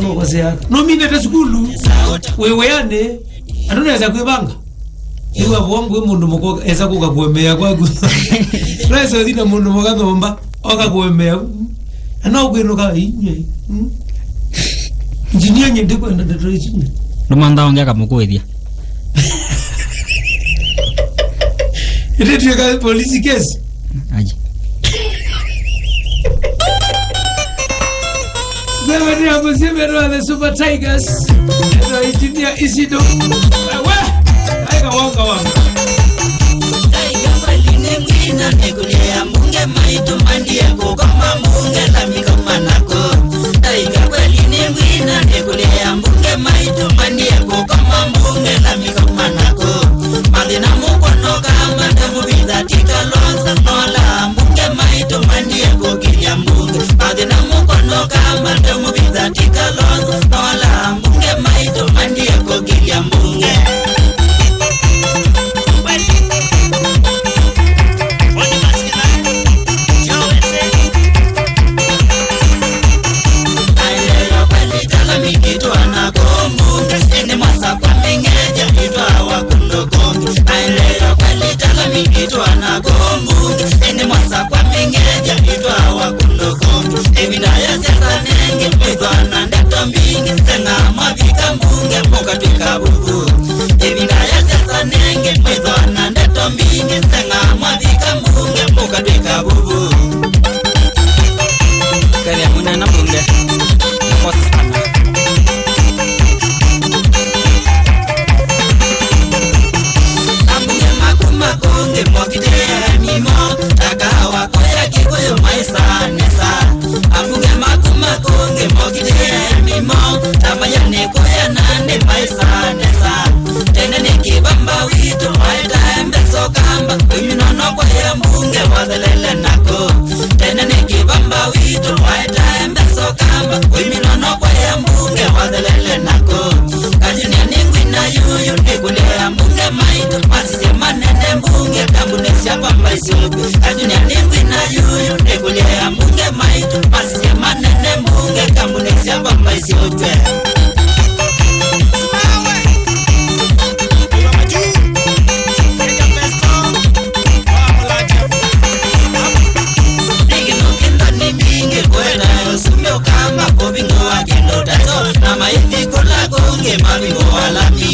Nokosea. Nominĩte sukulu. Wĩ wĩanĩ. Andũ nesa kwĩvanga. Nĩw'a vongu wĩ mũndũ mũka esa kũka kũemea kwaku. Nesa ũthi na mũndũ mũka thomba. Oka kũemea. Ana ũkwĩnũka inywe. Hmm? Engineer nye ndikwenda ndeto ici nye. Ndũmantha ongea kamũkũĩthya. Ĩtĩtuĩka police case. Aji. Wewe ni hapo sema ndio the Super Tigers. Ndio engineer Isido. Wewe. Aiga wanga wanga. Ndaiga kweli nĩ ngwina nĩkũlea mbunge maitũ mandie kũkoma mbunge la mikoma nako. Ndaiga kweli nĩ ngwina nĩkũlea mbunge maitũ mandie kũkoma mbunge la mikoma nako. Mathĩna mũkonoka mate mũvitha ti Kalonzo nola mbunge maitũ mandie kũkĩlya mbunge. Mathĩna mũkonoka mate mũvitha ti Kalonzo nola mbunge maitũ mandie kũkĩlya mbunge. Aelewa kweli tala mikitwa na kombunge, ene mwasa kwa mingeja itwa wa kundo kongi. Aelewa kweli tala mikitwa na kombunge, ene mwasa kwa mingeja itwa wa kundo kongi. Evinda ya siasa nengi, mwithwa na ndeto mbingi, senga mwavika mbunge, mũkatwika vuvu. Ĩvinda ya siasa nengĩ, mwĩthwa na ndeto mbingĩ, nzenga mwavika mbunge, mũkatwĩka vuvu. Kethĩa mũnena mbunge, makosa sana. Ambunge maku makũngĩ mokitĩe mimo, takawa kũya Kĩkũyũ maĩsa nesa. Ambunge maku makũngĩ mokitĩe mimo, tamaya nĩ kũya nandĩ maĩsa nesa. Tene nĩ kĩvamba witũ waetae mbeso kamba, ũiminono kwa ya mbunge wathelele nako. Tene nĩ kĩvamba witũ waetae mbeso kamba, ũiminono kwa ya mbunge wathelele nako. Kajunia nĩ ngwina yuyu nĩkũlea mbunge maitũ, masisye manene mbunge kambunĩ sya pamba isyũkwe. Kajunia nĩ ngwina yuyu nĩkũlea mbunge maitũ, masisye manene mbunge kambunĩ sya pamba isyũkwe. Nĩkĩno kĩnthoni mbingĩ kũetae ũsumbĩ ũkamba kũvingũa kĩndũ tato na maithi kũla kũngĩ mavingũa lami.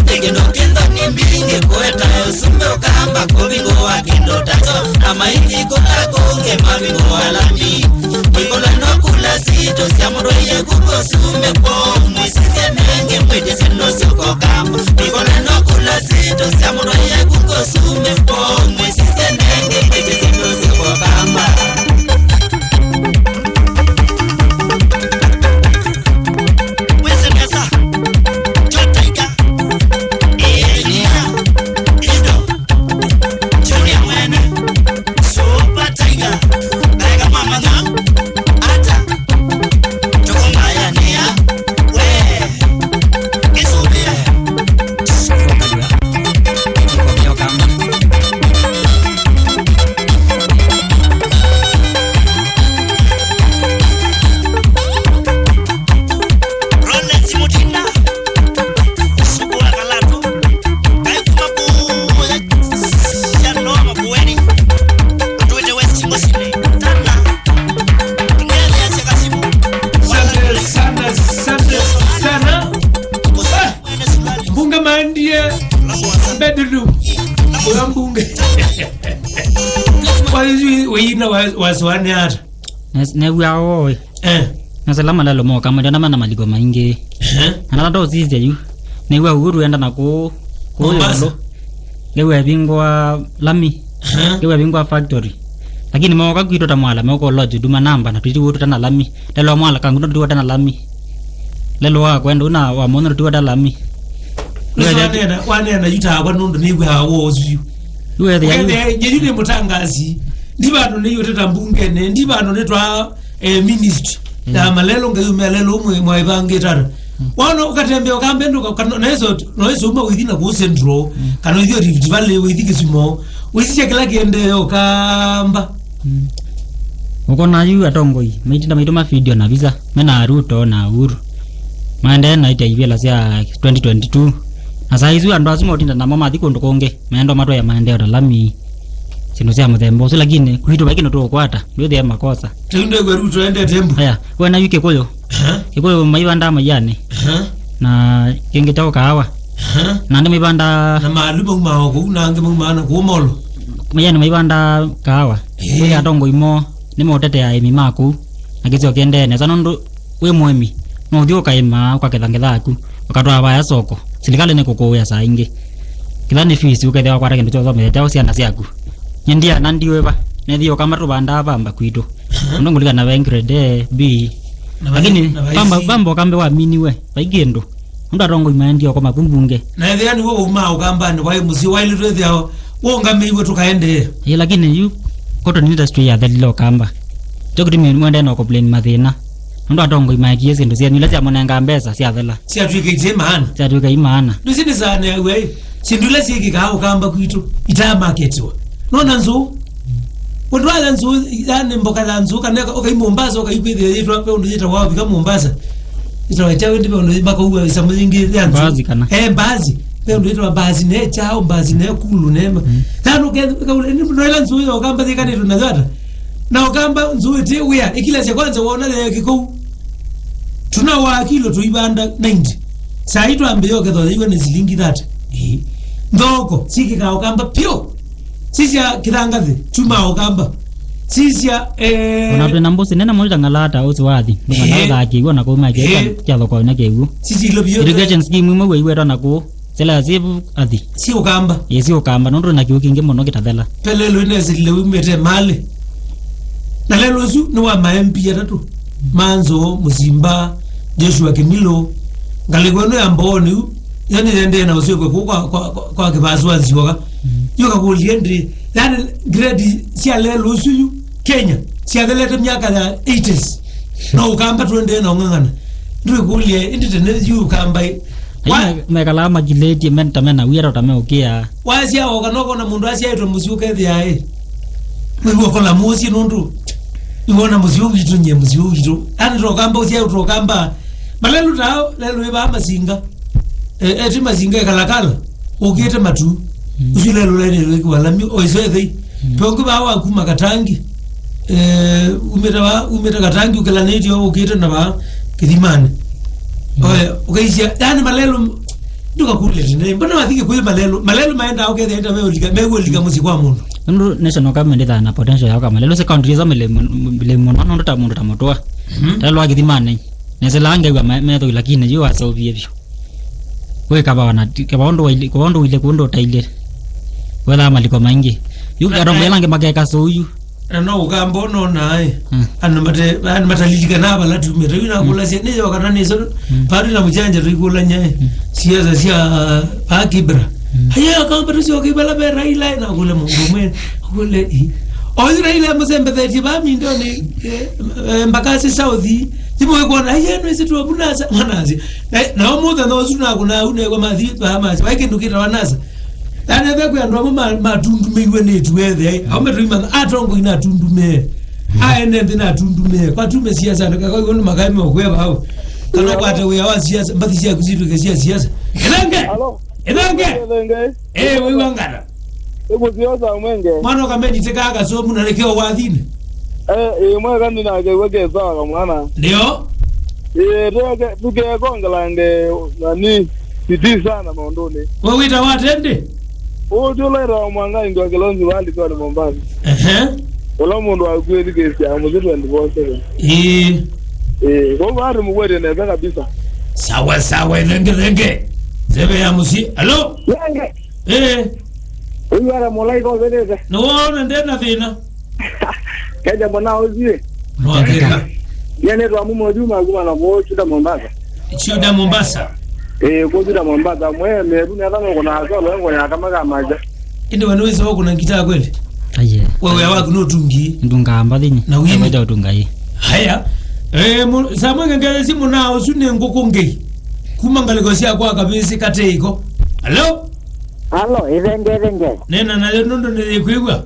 Nĩkĩno kĩnthoni mbingĩ kũetae ũsumbĩ ũkamba kũvingũa kĩndũ tato na maithi kũla kũngĩ mavingũa lami. Mwĩkũlano kula sitũ sya mũndũ iye kũkũsumbĩ kwoo mwĩsisye nengĩ mwĩtĩsye nũsyo kokamba. Mwĩkũlano kula sitũ sya mũndũ iye kũkũsumbĩ kwoo mwĩsisye nengĩ mwĩtĩsye nũsyo kokamba. Mwĩsĩ nesa, Joe Tiger, Engineer Ido, Junior Mwene, Super Tiger, Tiger Mama Nga, Ata, Toko Mbaya Nia, we, Kisulia. Rollins Mutinda, Suku wa Kalatu, Kaikuma Kuya, Siano Makueni, Atwete West Ngosini, Tana, Ngele ya Siakasimu, Asante sana, asante sana. Mbunge maendie bedroom. Kwa mbunge. Kwa hizi wina wa-, wasiwani hata. Nes-, new'a oĩ. Eh. Nasela malalo moka, mwana mana maliko maingi. Eh. Anala to sisi yu. New'a Uhuru enda na ku, ku Mombasa. Yolo. Ngewa ĩvingwa lami. Aha. Ngewa ĩvingwa factory. Lakini mooka kwitũ ta mwala, meuka lodge Huduma namba, na twitiwa tũtana lami. Lelo mwala kangu no twitiwa tana lami. Lelo wa kwenda una wa mono twitiwa ta lami. Nĩsĩ wanena, wanena yu takwa nũndũ nĩw'aa woo ũsu yu. Yu wethe ya yu. Wethe, nye yu nĩ mũtangasi. Ndi vandũ nĩyũteta mbungenĩ, ndi vandũ nĩtwa, eh, ministry. Mm. Ya malelo ngai ume alelo umwe mwaivangĩte ata. Mm. Wona ũkatembea ũkambe ndũka, kana, na iso, na iso uma wĩthi na kũu Central, mm, kana wĩthi Rift Valley, wĩthi Kisumu, wĩsisya kĩla kĩendee ũkamba. Mm. Ũkona yu atongoi, maitinda maitũma video na visa, mena Ruto na Uhuru. Maendee na ita ivĩla sya twenty twenty-two. Na saa isu andũ asu motinda namo mathi kũndũ kũngĩ, maenda matwae maendeo ta lami. Syĩndũ sya mũthemba ũsu, lakini kwitũ vai kĩndũ tũũkwata, ndwĩthĩe makosa. Teu ndegwe Ruto endete mbu. Aya, wena yu Kĩkũyũ. Aha. Kĩkũyũ maivandaa maianĩ. Aha. Na kĩngĩ kya kaawa. Aha. Na andũ maivandaa. Na maalu maumaa o kũu, na angĩ maumaa na kũu Molo. Maianĩ maivandaa kaawa. Ĩĩ. Kwĩ atongoi moo, nĩmotetea aĩmi ma kũu. Na kĩsio kĩendee nesa nũndũ wĩ mũĩmi, no ũthi ũkaĩma, ũkaketha ngetha yaku, ũkatwaa vaya soko. Silikalĩ nĩkũkũĩa saa ingĩ. Kĩla nĩ fees, ũkethĩa wakwata kĩndũ kya ũthomethya kyaũ syana syaku. Nye ndiana ndiwĩva, nethie ũkamba tũvandaa vamba kwitũ. Ũndũ ngũlikana ve grade A, B. Na vai-, lakini na vai vamba, C. Vamba ũkambe waminiwe, vai kĩndũ. Ũndũ atongoi maendie ũkoma ku mbunge. Na ethĩa nĩw'o waumaa ũkambanĩ, waĩ mũsyĩ, waĩlĩtwe ĩthĩa wũngamĩiwe tũkaendee. Ĩĩ, lakini yu cotton industry yathelile ũkamba. Kyo kĩtumi mwendee na complain mathĩna. Nũndũ atongoi maekie syĩndũ syenyu ila syamũnenga mbesa syathela. Syatw'ĩka ite maana. Syatw'ĩka imaana. Ndũsĩ nĩsaneaw'a ĩ, syĩndũ ila syĩkĩkaa ũkamba kwitũ, itamaketiwa. Nona nzũũ. Ũtwala nzũũ, yani mboka ya nzũũ, kana ũka-, ũkai Mombasa, ũkaikwĩthĩa yĩtwa, ve ũndũ yĩtawa wavika Mombasa. Yĩtawa kyaũ ĩndĩ ve ũndũ makauwa ĩsamũ yĩngĩ ya nzũũ. Mbaazi kana? Eh, mbaazi. Ve ũndũ yĩtawa mbaazi ne kyaũ, mbaazi ne kulu ne ma. Mm. Thano ke, kaule, ni, no ĩla nzũũ ya ũkamba yĩkanĩtwe na yata. Na ũkamba nzũũ ĩtĩ wĩa, ĩkilasya kwanza wona ya kĩkũu. Tuna wa kilo tũivanda ninety. Saa hii twambĩĩa ũkethwa yaiwa nĩ silingi thirty. Ĩĩ. Nthoko, sikĩkaa ũkamba pyo. Sisya kĩthangathĩ, chuma ũkamba. Sisya, eh, ona twĩna mbũsĩ nene mũno ta Ngalaata ũsu wathi. Ĩĩ. Ngalaata kĩw'ũ na kũu makĩe kya, ĩĩ, kya thoko na kĩw'ũ. Sisi ilo biyo. Irrigation scheme imwe wĩiwetwa na kũu. Sila sivu athi. Si ũkamba. Ĩĩ, si ũkamba. Nũndũ na kĩw'ũ kĩngĩ mũno kĩtathela. Pelelo inesilile umĩte malĩ. Na lelo ũsu nĩ wa ma M P atatũ. Manzo, Musimba, Joshua Kimilo. Ngalĩko ĩno ya Mbooni yu, yo nĩyendee na ũsyoke kũu kwa, kwa, kwa, kwa Kĩvasu wa Nzioka. Mm. Yu kakũlye ndĩ, yani, grade sya lelo ũsu yu, Kenya, syathelete myaka ya eighties. No ũkamba tũendee na ũng'ang'ana. Ndwĩkũlye, ĩndĩ tene yu ũkamba ĩ. Wa- Aina mekalaa makilĩtie, men-, ta mena wia, ta meũkĩa. Wasya o kana ũkona mũndũ asyaĩtwe mũsyĩ ũkethĩa ĩ. Wĩw'a ũkola mũsyĩ nũndũ. Nĩwona mũsyĩ ũũ witũ, nyie mũsyĩ ũũ witũ. Yani tũkamba ũsyaĩ tũkamba. Malelu tao, lelu ĩvaa masinga. E, eti masinga ekalakala. Ũkĩte matu. Mm. Ũsu lelu lene wĩkĩwa lami, o iso ethei. Mm. Pe ũngĩ vaa wa kuma Katangi. Eh, umĩte va, umĩte Katangi ũkĩlanĩtye ũkĩte na va Kĩthimani. Mm. Oe, ũkaisya, yani malelu, ndũkakũlye tene. Mbona wathi Kĩkũyũ malelu? Malelu maendaa ũkethĩa ĩta meũlika, meũlika mũsyĩ kwa mũndũ. Nũndũ national government ĩthaa na potential ya ũka malelu. Se county ĩsa mĩlĩ mũno, nũndũ ta mũndũ ta Mũtũa. Mhm. Ta lwa Kĩthimani. Nesela ngew'a me-, methoi, lakini yu waseũvie vyũ. Wĩ kavawa na ti-, kavawa ũndũ waili-, kavawa ũndũ ũile kũndũ ũtaile. Wethaa maliko maingĩ. Yu na, atongoĩ na, ala angĩ makeka sũu yu. Na no ũkamba ũnona ĩ. Mm. Andũ mate-, andũ matalilikana vala tumĩte. Yu nakũlasya, mm, nĩ yo kana nĩ solo. Mm. Patu na mũchanja tũikũlanya ĩ. Mm. Siasa sya, uh, pa Kibra. Mm. Haya, akamba tũsyoke vala ve Raila, na kũle mũndũ mwe, kũle ĩ. Oyu Raila mũsembethetye va mindoni, eh, eh, Mbakasi South. Thimũ ĩkwona, "Aiye, no ĩsĩ tuovu nasa, mwanasi." Na, nao mũthenya ũsu nakũna au negwa mathi Bahamas, vai kĩndũ kĩtawa nasa. Yanethe kwĩ andũ amwe ma-, matundumĩiwe nĩ ĩtu ethe, au metũimana, atongoi natundumĩe. Aende nthĩ natundumĩe. Kwa tume siasa, ndũkakwa iwe nĩ makae meũkweva au. Kana ũkwate wĩa wa siasa, mbathi syaku sitwĩke sia siasa. Ĩthenge! Alo. Ĩthenge! Ĩthenge. Eh, wĩw'a ngata. Ĩkũsyosa mwenge. Mwana ũkameni tĩkaa kasũmu na nĩkĩo wathinĩ. Eh, eh, mweka nĩnakew'a kesawa kamwana. Ndio. Eh, teke, tũkekongelange nani, bidii sana maũndũnĩ. We wĩtawa atendĩ? Ũũ ti ũla wĩtawa Mwangangi wa Kĩlonzi wa Likoni Mombasa. Ehe. Ũla mũndũ wakuĩthi kesi ya mũsyĩ twenty-four seven. Ĩĩ. Eh, kwa hivyo hata mkuwe nesa kabisa. Sawa, sawa, ĩthenge, ĩthenge. Nzeve ya mũsyĩ. Alo? Thenge. Eh. Ũyũ ara mũlaika ũvĩtĩte. Nĩwona ndĩ na thĩna. Keja mwana ũsie. Nĩwakĩka. Nĩnĩtwa mumo juma kuma na kũũ Chuda Mombasa. Chuda Mombasa. Eh, kũũ Chuda Mombasa. Mwe meru nĩ ata nũkũna asolo engo ya kama kamaja. Ĩndĩ we nĩwĩsĩ wa kũna ngitaa kweli? Aye. Wewe waku nũtungi. Ndunga mbathini. Na wini. Wenda utunga hii. Haya. Eh, mu-, Samuel ngele simu na ũsu nĩ ngũkũ ngei. Kuma ngalĩko sya kwa Kavĩsĩ katĩ iko. Hello? Alo, ithenge, ithenge. Nena nayo nũndũ nĩyĩkwĩw'a.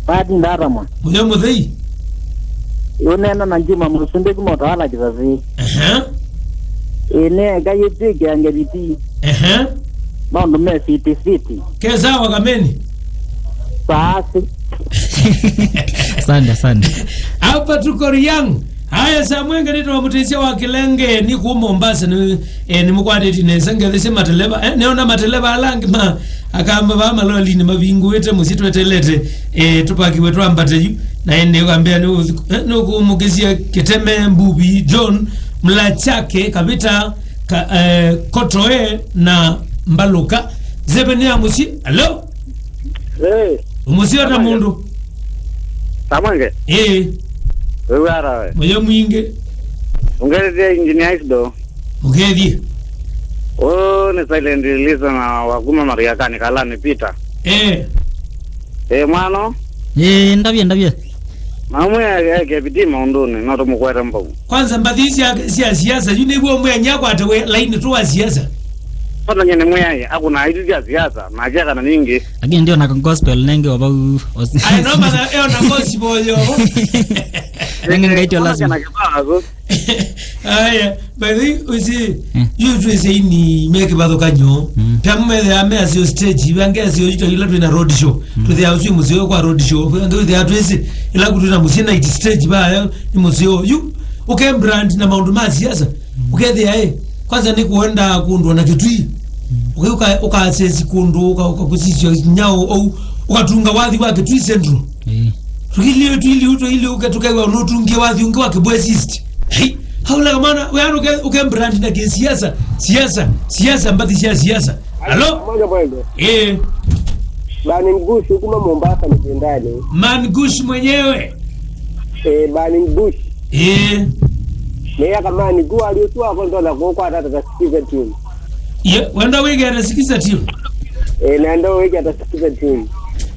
Pati ndatamwa. Mũtheo mũthei. Ũneena na Juma Mũsumbĩ kuma Ũtawala Kĩsasi. Ehe. Ĩnĩ eka yĩtwĩkĩange viti. Ehe. Maũndũ me fiti fiti. Ke sawa kameni. Saasi. Asante, asante. Hapa tuko Riang. Haya, Samwenge nĩtwa mũtĩsya wa Kĩlenge, nĩ kũũ Mombasa, nĩ, eh, nĩmũkwatĩtye nesa ngethesye mateleva. Eh, nĩona mateleva ala angĩ ma akamba vaa malolinĩ mavingũĩte mũsyĩ twetelete, eh, tũpakiwe twambate yu. Na ĩndĩ ũkambĩa nĩ ũthi-, eh, nĩũkũmũkĩsya Kĩteme, Mbuvi, John, Mlachake, Kavita, ka, eh, Kotoe na Mbaluka. Zeve nĩ ya mũsyĩ. Hello? Eh. Mũsyĩ ata mũndũ? Samwenge. Eh. Wewe ara we. Mũyo mwingĩ. Ũngethie engineer Isdo. Ũkethie. Oh, nĩ silent listener wa kuma Mariakani Kalani Peter. Eh. Eh, mwano. Eh, ndavye, ndavye. Mamwe eke bidii maũndũnĩ, no tũmũkwete mbau. Kwanza mbathi sya, sya siasa, yu nĩw'o mwenya kwate we laini tu wa siasa. Kwanza nyene mwĩaĩ, akũna isu sya siasa, na akia kana ningĩ. Lakini ndio na gospel nenge wa bau. Ai, no mana, eo na gospel yo. Nenge ngaitio lazima. Kana kĩbaa. Aya, by the way, ũsĩ, mm, yu twĩsĩ ini me kĩvathũkany'o. Mm. Pya mũmethea me asio stage, ivange asio ito ila twĩ na road show. Mm. Twĩthea ũsĩ mũseo kwa road show. Pya ndio twĩthea twĩsĩ, ila kũtwĩ na mũsĩ night stage, vaya nĩ mũseo. Yu, ũke brand na maũndũ ma siasa. Mm. Ũkethĩa, eh, kwanza nĩ kũenda kũndũ na Kĩtui. Mm. Ũke ũka, ũka assess kũndũ, ũka, ũka kũsisya nyao, au, ũkatunga wathi wa Kĩtui Central. Eh. Tũkilio, twili, twili, ũke, tũkaiwa nũtungie wathi ũngĩ wa Kibwezi East. Hei, haula kamana, we ano ke, uke brand na ke siasa, siasa, siasa, mbathi cia siasa. Alo? Moja moja. Eh. Bani Mgushi kuma Mombasa Mtindani. Man Gush mwenyewe. Eh, Bani Mgushi. Eh. Ni ya kama ni kwa alio tu ako ndo na kwa tata sikiza tune. Ye, wenda wigera sikiza tune. Eh, nenda wigera sikiza tune.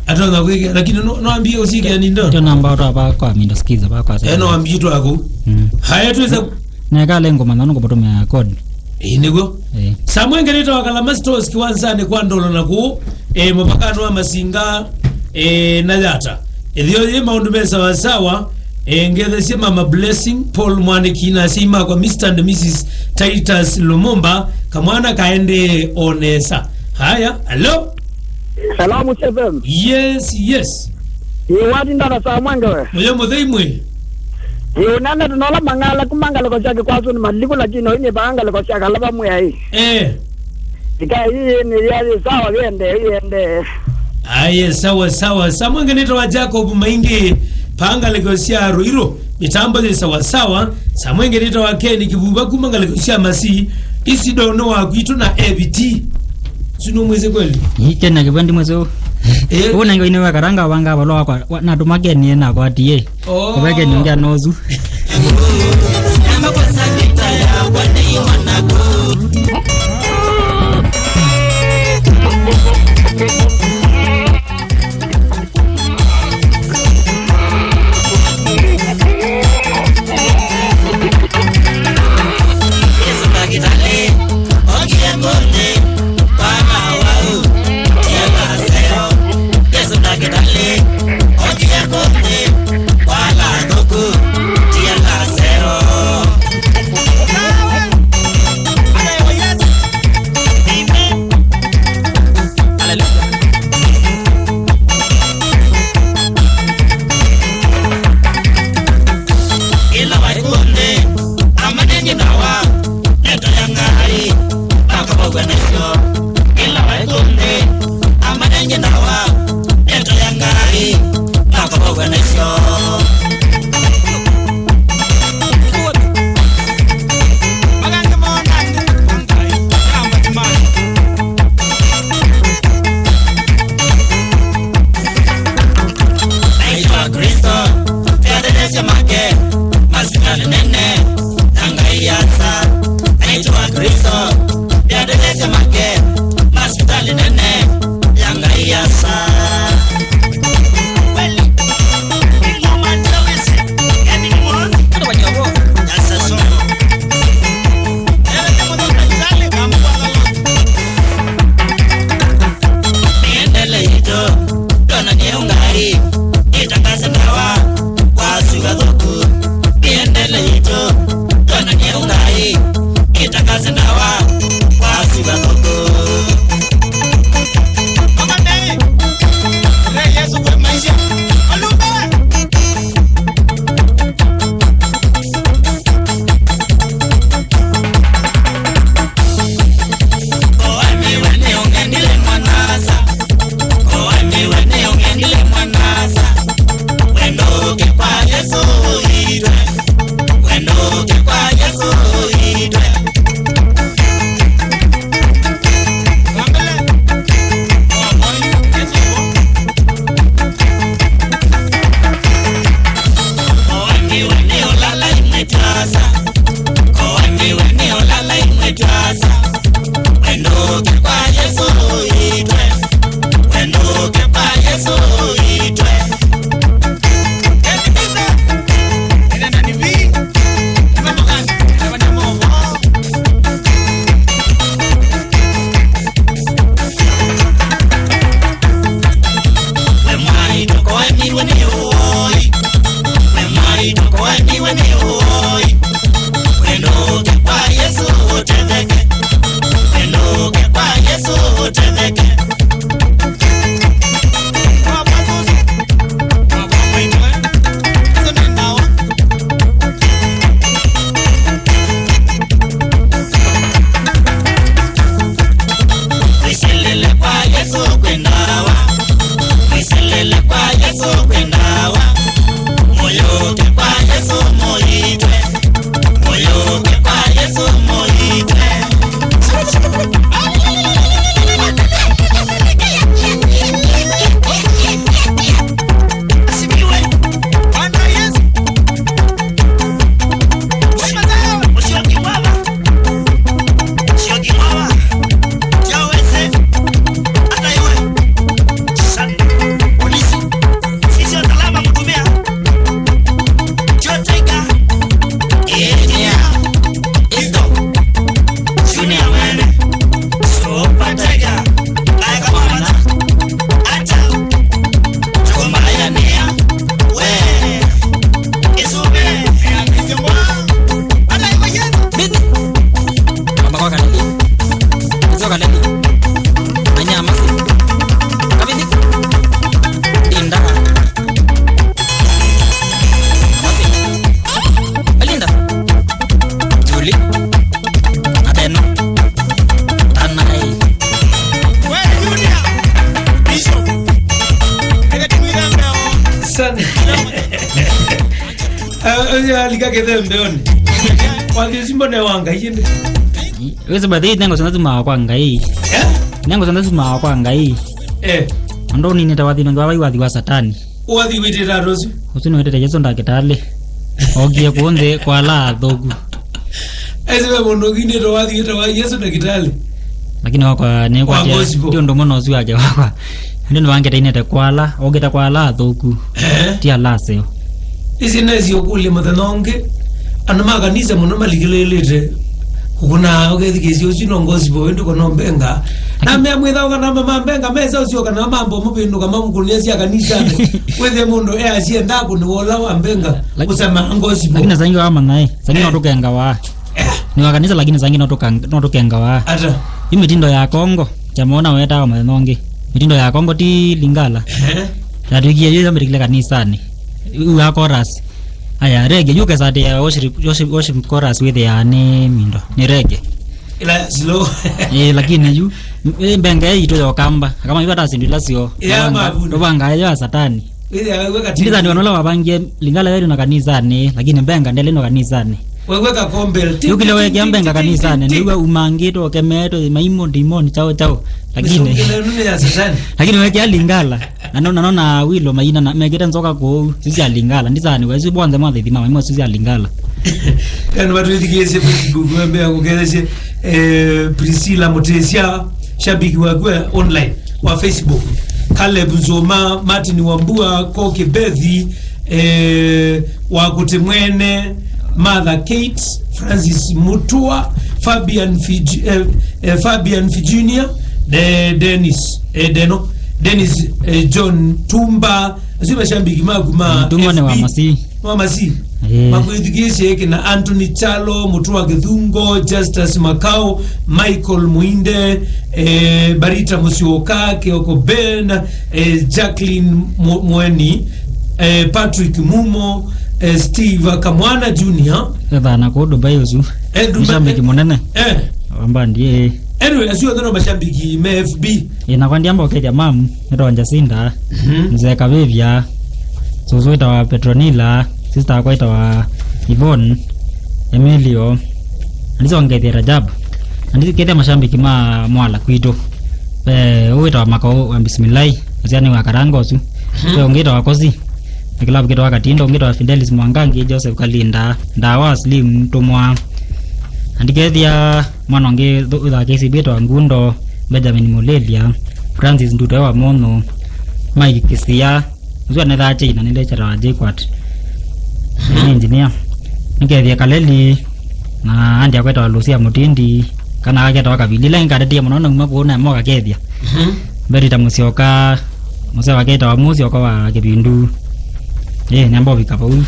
Atonya kwĩkĩa, lakini no, no ambie ũsikĩa nĩ ndo. Ndio namba watu hapa kwa mindo sikiza hapa kwa. Eh, no ambie tu ako. Mm. Haya tuweza. Na kale ngoma na ngoma tumia code. Eh, nĩguo. Eh. Samwenge nĩtawa Kalama Stores kĩwanzanĩ kwa Ndolo na kũũ, eh, mũvakanĩ wa Masinga, eh, na Yata. Ĩthĩo yĩ maũndũ me sawa sawa, eh, ngethesie Mama Blessing, Paul Mwanĩki na asyai makwa Mister and Missus Titus Lumumba, kamwana kaendee o nesa. Haya, hello? Salamu F M. Yes, yes. Ĩ, watinda na Samwenge we? Mũyo mũthei mwĩ. Ĩ, ũnene tũnola mang'ala kuma ngalĩko sya Kĩkwasũ nĩ maliku, lakini oinĩ vaa ngalĩko sya Kalava mwĩai. Eh. Ika ii nĩ ya yĩ sawa, yende, yende. Aye, sawa, sawa. Samwenge nĩtawa Jacob Maingi, paa ngalĩko sya Ruiru. Mĩtambo yĩ sawa sawa. Samwenge nĩtawa Ken Kivuva kuma ngalĩko sya Masi. Isido nĩ wa kwitũ na Eviti. Sino mwezi kweli? Ĩ, Ken Kivuva ndi mwezi. Eh. Ũũ nange ine wa karanga wanga balwa kwa, wa, natũma Ken na kwa tie. Oh. Kwa Ken ngia nozu. Ĩla waĩ kw'onthe, amanya nyie ndawa, ndeto ya Ngai, akavow'a naisyo. Ĩla waĩ kw'onthe, amanya nyie ndawa, ndeto ya Ngai, akavow'a naisyo. Mwiselele kwa Yesu kwĩ ndawa. Mũyũke kwa Yesu mũitwe. Mũyũke kwa Yesu mũitwe. Asifiwe. Bwana Yesu. Ũcio kĩmwava. Ũcio kĩmwava. Kya wese. Hata iwe. Sasa. Polisi. Sisi wa salama mtumia. Kyo Tiger. Engineer. Isto. Junior mwene. Super Tiger. Aya kama wana. Acha. Choko mbaya nia. We. Isume. Bithi. Kamba kwa Kaleli. Nĩsyo Kaleli. Manya masi. Kabithi. Linda. Masi. Linda. Julie. Adeno. Tanai. Sana. Eh, eh, alika kethembeoni. Kwa kisimbo ne wanga yende. Wĩsĩ bathĩ nengo sana tumaa kwa Ngai. Eh? Nengo sana tumaa kwa Ngai. Eh. Andũ nĩnĩte wathi nongi wa wathi wa Satani. Wathi wĩtĩte andũ asu. Ũsu nĩwĩtĩte Yesu ndakĩtalĩ. Okie kũnthĩ kwa ala athũku. Esi we mũndũ ũngĩ nĩtwa wathi wĩtawa Yesu ndakĩtalĩ. Lakini wakwa nĩ kwa gospel. Ti ũndũ mũno ũsu wake wakwa. Ndio nĩwangĩte inete kwa ala, okĩte kwa ala athũku. Eh. Ti ala aseo. Isi nesi ũkũlye mũthenya ũngĩ, andũ ma kanisa mũno malikĩlĩlĩte kũkũna ũkethikĩsya ũsu no ngosi bo wĩndũ kono mbenga. Na mea mwĩthaũka na mama mbenga mesa ũsyoka na mambo mũvĩndũka mamũkũnĩa sya kanisa. Wĩthĩe mũndũ easienda kũnĩwola wa mbenga. Laki-, kusema ngosi bo. Lakini sangi wa manae, sangi no tũkenga wa. Eh. Nĩ wa kanisa lakini sangi no tũka-, no tũkenga wa. Ata. Yu mĩtindo ya Kongo. Kya mwana wetawa mũthenya ũngĩ. Mĩtindo ya Kongo ti Lingala. Ehe. Yatwĩkie yu yamĩtĩkile kanisanĩ. Yu ya chorus. Aya, reggae, yu kesatĩa worship, worship, worship chorus wĩthĩaa nĩ mindo. Nĩ reggae. Ila slow. Eh, lakini yu, eh, mbenga ĩitũ ya Ũkamba. Kama yu hata sindu ila sio. Ya mavuno. Rũvanga yo ya Satani. Ĩndĩ Satani wanola wavangie Lingala yelĩ no kanisanĩ, lakini mbenga ndelĩ no kanisanĩ. Wewe kakombe. Yũkile wekĩa mbenga kanisanĩ, nĩwe umangĩtwe, ũkemeetwe, maimo, ndimoni, chao, chao. Lakini, lakini wekĩa Lingala, na no, na no na wilo maina, na mekĩte nzoka kũu, sisi ya Lingala, ndisani, wesu bonthe mwathĩthima, maimo sisi ya Lingala. Kana vatwĩthikĩĩsye Facebook, wembea kũkethesye, eh, Priscilla Mutesia, shabiki waku online wa Facebook, Caleb Nzoma, Martin Wambua, Koke Bethi, eh, Wakuti Mwene, Martha Kate, Francis Mutua, Fabian Fij-, eh, eh, Fabian Virginia, De-, Dennis, eh, Deno, Dennis, eh, John Tumba, asu mashabiki maku ma Tumba nĩ wa F B. Masi. Mama si. Eh. Makwĩthukĩĩsye kĩna Anthony Chalo, Mũtũa Kĩthungo, Justus Makau, Michael Muinde, eh, Barita Mũsyoka, Kioko Ben, eh, Jacqueline Mu-, Mweni, eh, Patrick Mumo, eh, Steve Kamwana Junior. Ethana kũ Dubai ũsu. Eh, Dubai. Mshabiki mũnene. Eh. Wamba ndiye. Anyway, asu othe no mashabiki me F B. Ĩĩ, nakwa ndiamba ũkethya mamu, nĩtawa Jacinta, mhm, Mzee Kavĩvya, susu wĩtawa Petronila, sister wakwa wĩtawa Yvonne, Emilio, na ndisongethya Rajab, na ndikethya mashambiki ma mwala kwitũ. Ve ũũ wĩtawa Makau wa Bismillah, na syana wa Karanga ũsu. Mhm. Ve ũngĩ wĩtawa Kosi, na kĩlavu kĩtawa Katindo, ũngĩ wĩtawa Fidelis Mwangangi, Joseph Kalinda, Ndawa Slim Tumwa. Na ndikethya mwana ũngĩ thũ-, ũthaa K C B wĩtawa Ngundo, Benjamin Mulilia, Francis Nduto wa Mono, Mike Kisia, ũsu anethaa China nĩ lecturer wa J quat. Nĩ engineer. Nĩkethie Kaleli, na andi akwetawa Lucia Mutindi, kana aketawa Kavili. Ila nĩngatetie mũno nauma kũu na moka kethia. Mhm. Berita Musyoka, Musyoka aketawa Musyoka wa Kĩvindu. Eh, namba ũvika vau.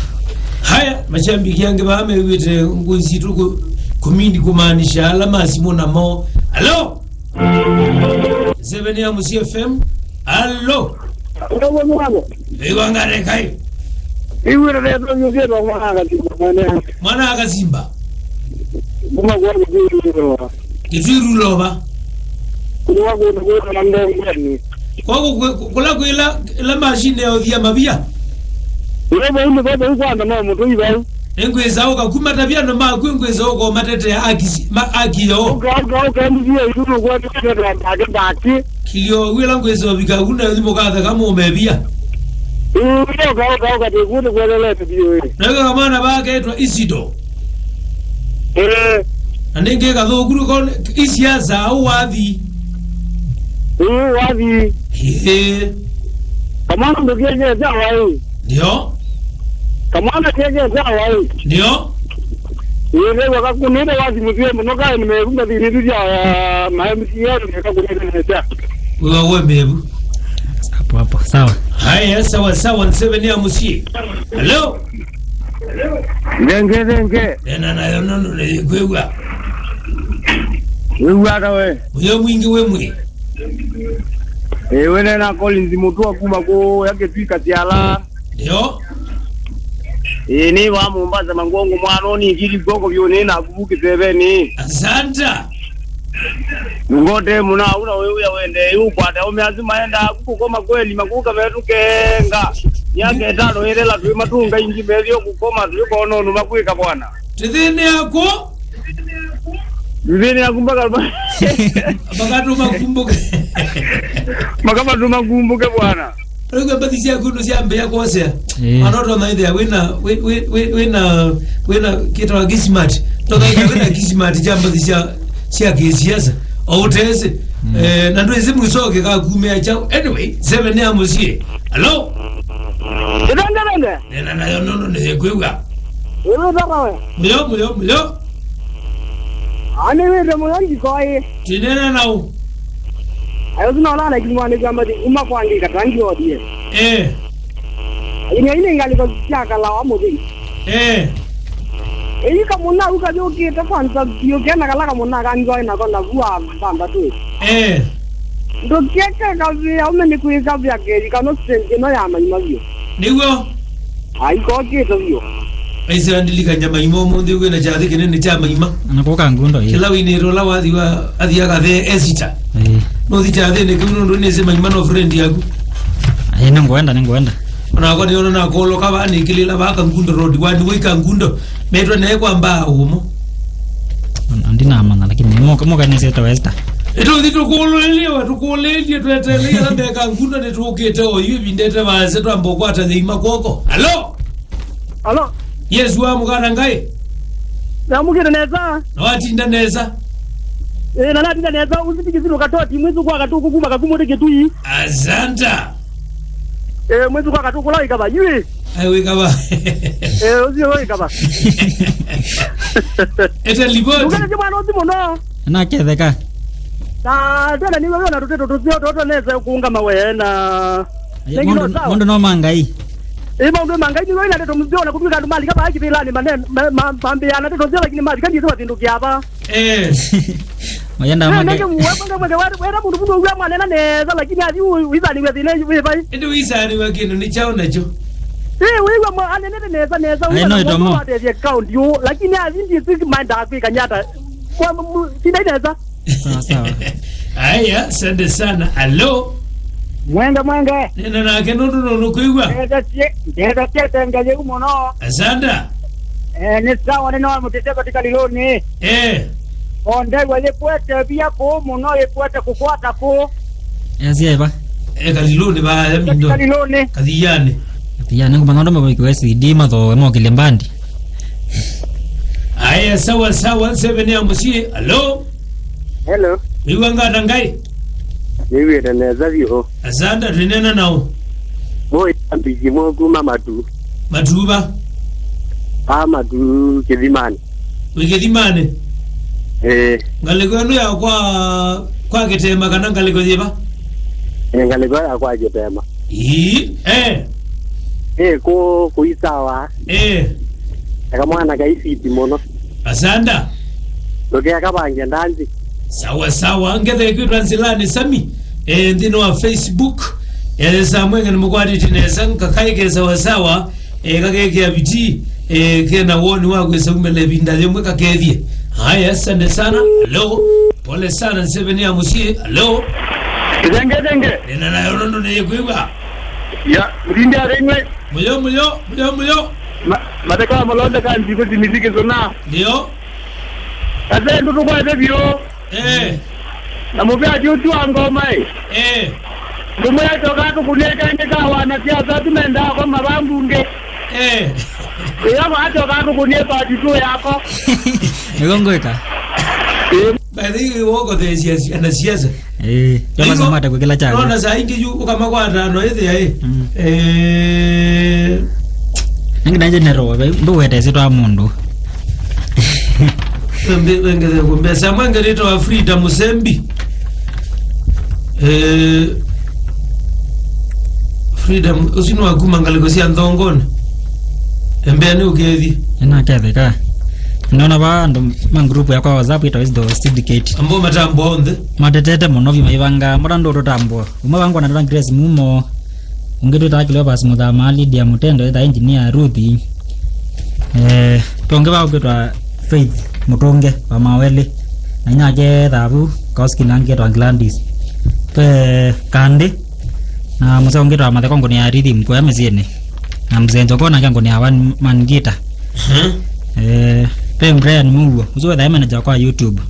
Haya, mashambiki angĩ vaa mewĩte ngũi sitũ kũ-, kũmini kũmaanisha ala masimũ namo. Alo? Seven ya Musi F M. Alo? Alo, mwana. Iwa ngare kai. Iwe na ndio ndio mwana akasimba mwana. Mwana akasimba. Kuma kwa ndio. Kitwiru loba. Kuma kwa ndio na ndongani. Kwa kũ-, kũ-, kũla kwĩla, ĩla machine ya ũthia mavia. Ĩla vau nĩ vau vau kwana no mũtũi vau. Nĩngwĩsa ũka kuma taviano maku, ngwĩsa ũka ũmatetea akisi, ma-, aki yo. Ũka, ũka, ũka, nĩ via itũ tũkwatĩte ndake ndake. Kilio wĩla ngwĩsa ũvika kuna thimũ katheka mũmevia. Ĩĩ, ũka, ũka, ũka, tũkwĩte kwelelete biũ ĩ. Nĩweka kamwana vake etwa Isido. Ĩĩ. Na nĩngĩ kathũkuru ko isiasa au wathi. Ĩĩ, wathi. Ĩĩ. Kamwana ndũkĩekete awa ĩ. Ndio. Kamwana kĩekete awa ĩ. Ndio. Ĩĩ, nĩweka kunĩte wathi mũthie mũno kaĩ nĩmekumba thĩnĩ tu ya ma M C A nĩweka kunĩte nesa. Wewe, wewe mevu. Hapo hapo. Sawa. Haya, sawa, sawa, seven ya mũsyĩ. Hello? Thenge, thenge. Nena nayo nono nĩkwĩw'a. Wĩw'a ata we? Mũyo mwingĩ wĩ mwĩ. Ĩĩ, we nena Collins Mũtua kuma kũya Kĩtwika Siala. Ndio. Ĩĩ, nĩ wa Mombasa Mangongo mwana ũningili kw'oko vyũ nĩ naku vu kĩsevenĩ. Asanta. Nungote mũna una wĩ wĩa wende ũkwata ũme asu maenda kũkoma kweli makuka metu kenga. Myaka ĩtano ĩrela twĩ matunga ingi methio kũkoma twĩ kono numa kwĩka bwana. Tithini yako. Tithini yaku mpaka mpaka tumakumbuke. Mpaka tumakumbuke bwana. Rĩu mbathi syaku nĩ syambĩĩa kwosea. Eh. Mwana ũtonya ĩthĩa wĩna, wĩ-, wĩ-, wĩ-, wĩna, wĩna kĩtawa kismat. Tonya ĩthĩa wĩna kismat kya mbathi sya, sya kĩsiasa. O ũtesĩ. Mm. Eh, na ndwĩsĩ mwiso ũkĩkakumĩa kyaũ. Anyway, seven ya mũsyĩ. Hello? Ĩvende, vende. Nena nayo nono nĩkwĩw'a. Wĩwĩta we. Mũyo, mũyo, mũyo. Ani wĩte mũyo ndikoĩ. Tinena nau. Ayo sina wala na kimwa ni kamba ti kuma kwa ngi katangi odie. Eh. Ini ini ngali kwa chakala wa muthi. Eh. Eyi kamuna uka yo kete kwanza yo kena kala kamuna kangi wa ina konda vua bamba tu. Eh. Ndũkĩeke kavĩa ũme nĩ kwĩkavĩa keli kana stage ĩno ya maima vyũ. Nĩw'o. Ai, kokĩte vyũ. Aisee, ndilikanya maima ũmũnthĩ kwĩna kyathĩ kĩnene kya maima. Na kũka ngundo ĩ. Kĩla wĩnĩte ũla wathi wa, athi akathe Esita. Ĩ. Nũthi kyathĩnĩ kĩu nũndũ nĩsĩ maima no friend yaku. Ĩ, nĩngwenda, nĩngwenda. Onakwa nĩona nakoloka vaa nĩkĩlĩla vaa Kangundo Road, wani wĩ Kangundo. Metwa naye kwa mbaa ũmo. Ndinamanya, lakini moka, moka nĩsĩte Westa. Ĩtũthi tũkũlũĩlye, we tũkũlĩlye, twetelee ala meka ngunda nĩtũkĩte oyu ĩvindete vaase twamba ũkwata thĩima kw'oko. Alo? Alo? Yesu wa mũkana Ngai. Namũkĩte nesa. Na watinda nesa. Eh, na natinda nesa, ũsipiki sino katoti, mwĩsũ kwa katũkũ kuma kakumũte kĩtui. Asanta. Eh, mwĩsũ kwa katũkũ la ikava, yui. Ai, wĩkava. Eh, ũcio wĩkava. Ete liboti. Ũkene mwana ũcio mũno. Naketheka. Na tena nĩ wewe na tũteto tũsio tũtũ nesa kũngama we na. Ai, nengino mũndũ, sawa. Mũndũ no mangai. Ĩ maũndũ mangai nĩ wewe na tũteto tũsio na kũtuĩka andũ malika ba kĩvĩlanĩ mane ma- ma- mambĩana tũtũ sio lakini mavika ndizo watindũkia aba. Eh. Mayenda Eh, make. Nenge muwe, nenge muwe, wera, wera mũndũ mũndũ ũgwĩa mwanena nesa, lakini athi wĩthaniwe thĩna wĩ vai. Ĩndĩ wĩsaniwa kĩndũ nĩ kyaũ nakyo? Eh, wĩw'a mwa anenete nesa, nesa, Ai, wĩw'a no na ĩtomo. Mũndũ watethia account yo, lakini athi ndiĩ tu maenda kwĩka nyata. Kwa mu- sinda nesa. Sawa, sawa. Aya, asante sana. Alo? Mwenge, mwenge. Nena nake nũndũ nũnũ kwĩw'a. Ndetha sie, ndetha sie tenga yeu mũno. Asante. Eh, nĩ sawa, nĩ no mũtete katika liloni. Eh. Onde wa yekwete bia kũ mũno, yekwete kũkwata kũ. Yasia ĩva? E, kaliloni ba ya mindo. Kaliloni. Kathiani. Kathiani, ngoma nondo mabiki wa C D matho, mo kilembandi. Aya, sawa, sawa, seven ya mũsyĩ. Alo? Hello. Wĩw'a ngata Ngai? Nĩwĩte nesa vyũ. Asante, twĩnena nao. Mũĩ ambiji mũ kuma matu. Matuva. A matu kĩthimani. Wĩ kĩthimani? Eh. Ngalĩko ĩno ya kwa, kwa Kĩtema kana ngalĩko yĩva? Eh, ngalĩko ya kwa Kĩtema. Ii, eh. Eh, kũ, kũisawa. Eh. Eka mwana kaisiti mũno. Asanda. Ndũkeka vange ndanzi. Sawa, sawa. Ngethe kwĩtwa Nzilani Sami. Eh, nthĩnĩ wa Facebook. Eh, Samwenge nĩmũkwatĩte nesa, nkakaĩke sawa, sawa. Eh, kakekĩa vitii, eh, kena woni wa kwĩsa umĩla ĩvinda yĩmwe kakethie. Haya, asante sana. Hello. Pole sana, seven ya mũsyĩ. Hello. Kĩthenge, thenge. Nena nayo nũndũ nĩyĩkwĩw'a. Ya, ndindi areng'we. Mũyo, mũyo, mũyo, mũyo. Ma-, mateka malonde ka nziko zimiziki zona. Ndio. Ase ndutu kwa ete bio. Eh. Na mũvea ti ũsu wa ngoma ĩ. Eh. Ndũmwe yacoka tũkũnie kangĩ ka wanasiasa tũmendaa kwa mavambunge. Eh. Ĩyo acoka tũkũnie pati tu yako. Nĩguo ngwĩka. Eh. By the way, woko the siasa, ana siasa. Eh, kama samata kwa kila chama. Naona saa ingĩ yu, ũkamakwata no ĩthĩa ĩ. Mm. Eh. Nĩngĩ na general, ndũwete sitwa mũndũ. Mbe-, wengere kumbe. Samwe ngerito wa Frida Musembi. Eh, Frida, ũsu nĩ wa kuma ngalĩko sya Nthongoni. Embea nĩ ũkethi. Ĩna ketheka. Nona va andũ ma group yakwa WhatsApp ĩtawa Isdo Syndicate. Ambo matambo onthe. Matetete mũno vi maivanga, mũra ndũ tũtambwa. Ũmwe wangwa na Grace Mumo. Ũngĩ twĩtaa Cleopas Mũthama, Lydia Mũtendo, ĩtha engineer Ruthi. Eh, tũngĩ va ũkwĩtwa Faith Mũtũnge wa Mawelĩ. Na inyake thavu, Kaoski na angĩ etwa Gladys. Twe Kandi. Na mũseo ũngĩ twa Matheko ngũnĩ ya Rhythm kũya mĩsyĩnĩ. Na mzee Njoko nake ngũnĩ ya One Man Guitar. Mhm. Eh, twe Brian Muguo. Ũsu wethae manager kwa YouTube.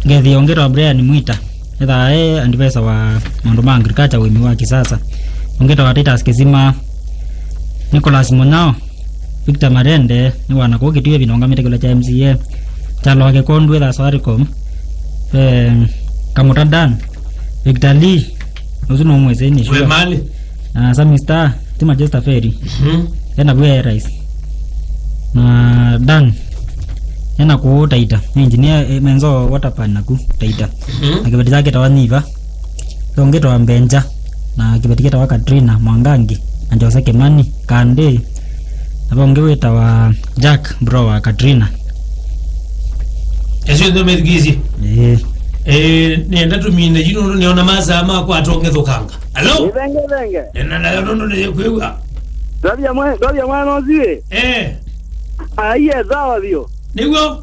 Ngethi ũngĩ twa Brian Mwita. Ethaa e advisor wa maũndũ ma agriculture, ũĩmi wa kisasa. Ũngĩ ta wa Titus Kisima, Nicholas Munyao, Victor Marende, nĩ wana kũu Kitui ĩvinda ũngamĩte kĩla kya M C A. Kyalo wa Kĩkondu ethaa Safaricom. Eh, Kamuta Dan, Victor Lee, ũsu nũmwĩsĩ nĩ sure. Wemali. Na Sami Star, ti Manchester Ferry. Mhm. Ena vua Air Rice. Na Dan, ena kũũ Taita. Nĩ engineer, eh, menzo water pan naku Taita. Mhm. Na kĩveti kyake tawa Nyiva. Ũngĩ tawa Mbenja. Na kĩveti kĩtawa Katrina Mwangangi. Na Jose Kimani, Kandĩ. Na va ũngĩ wĩtawa Jack, bro wa Katrina. Acio ndio methikĩĩsye. Eh. Eh, nĩenda tũmine yu nũndũ nĩona masaa makwa atongethũkanga. Alo? Ithenge, ithenge. Nena nayo nũndũ nĩyĩkwĩw'a. Ndavya mwe-, ndavya mwana ũsu ĩ. Eh. Aiye, sawa vyũ. Nĩw'o?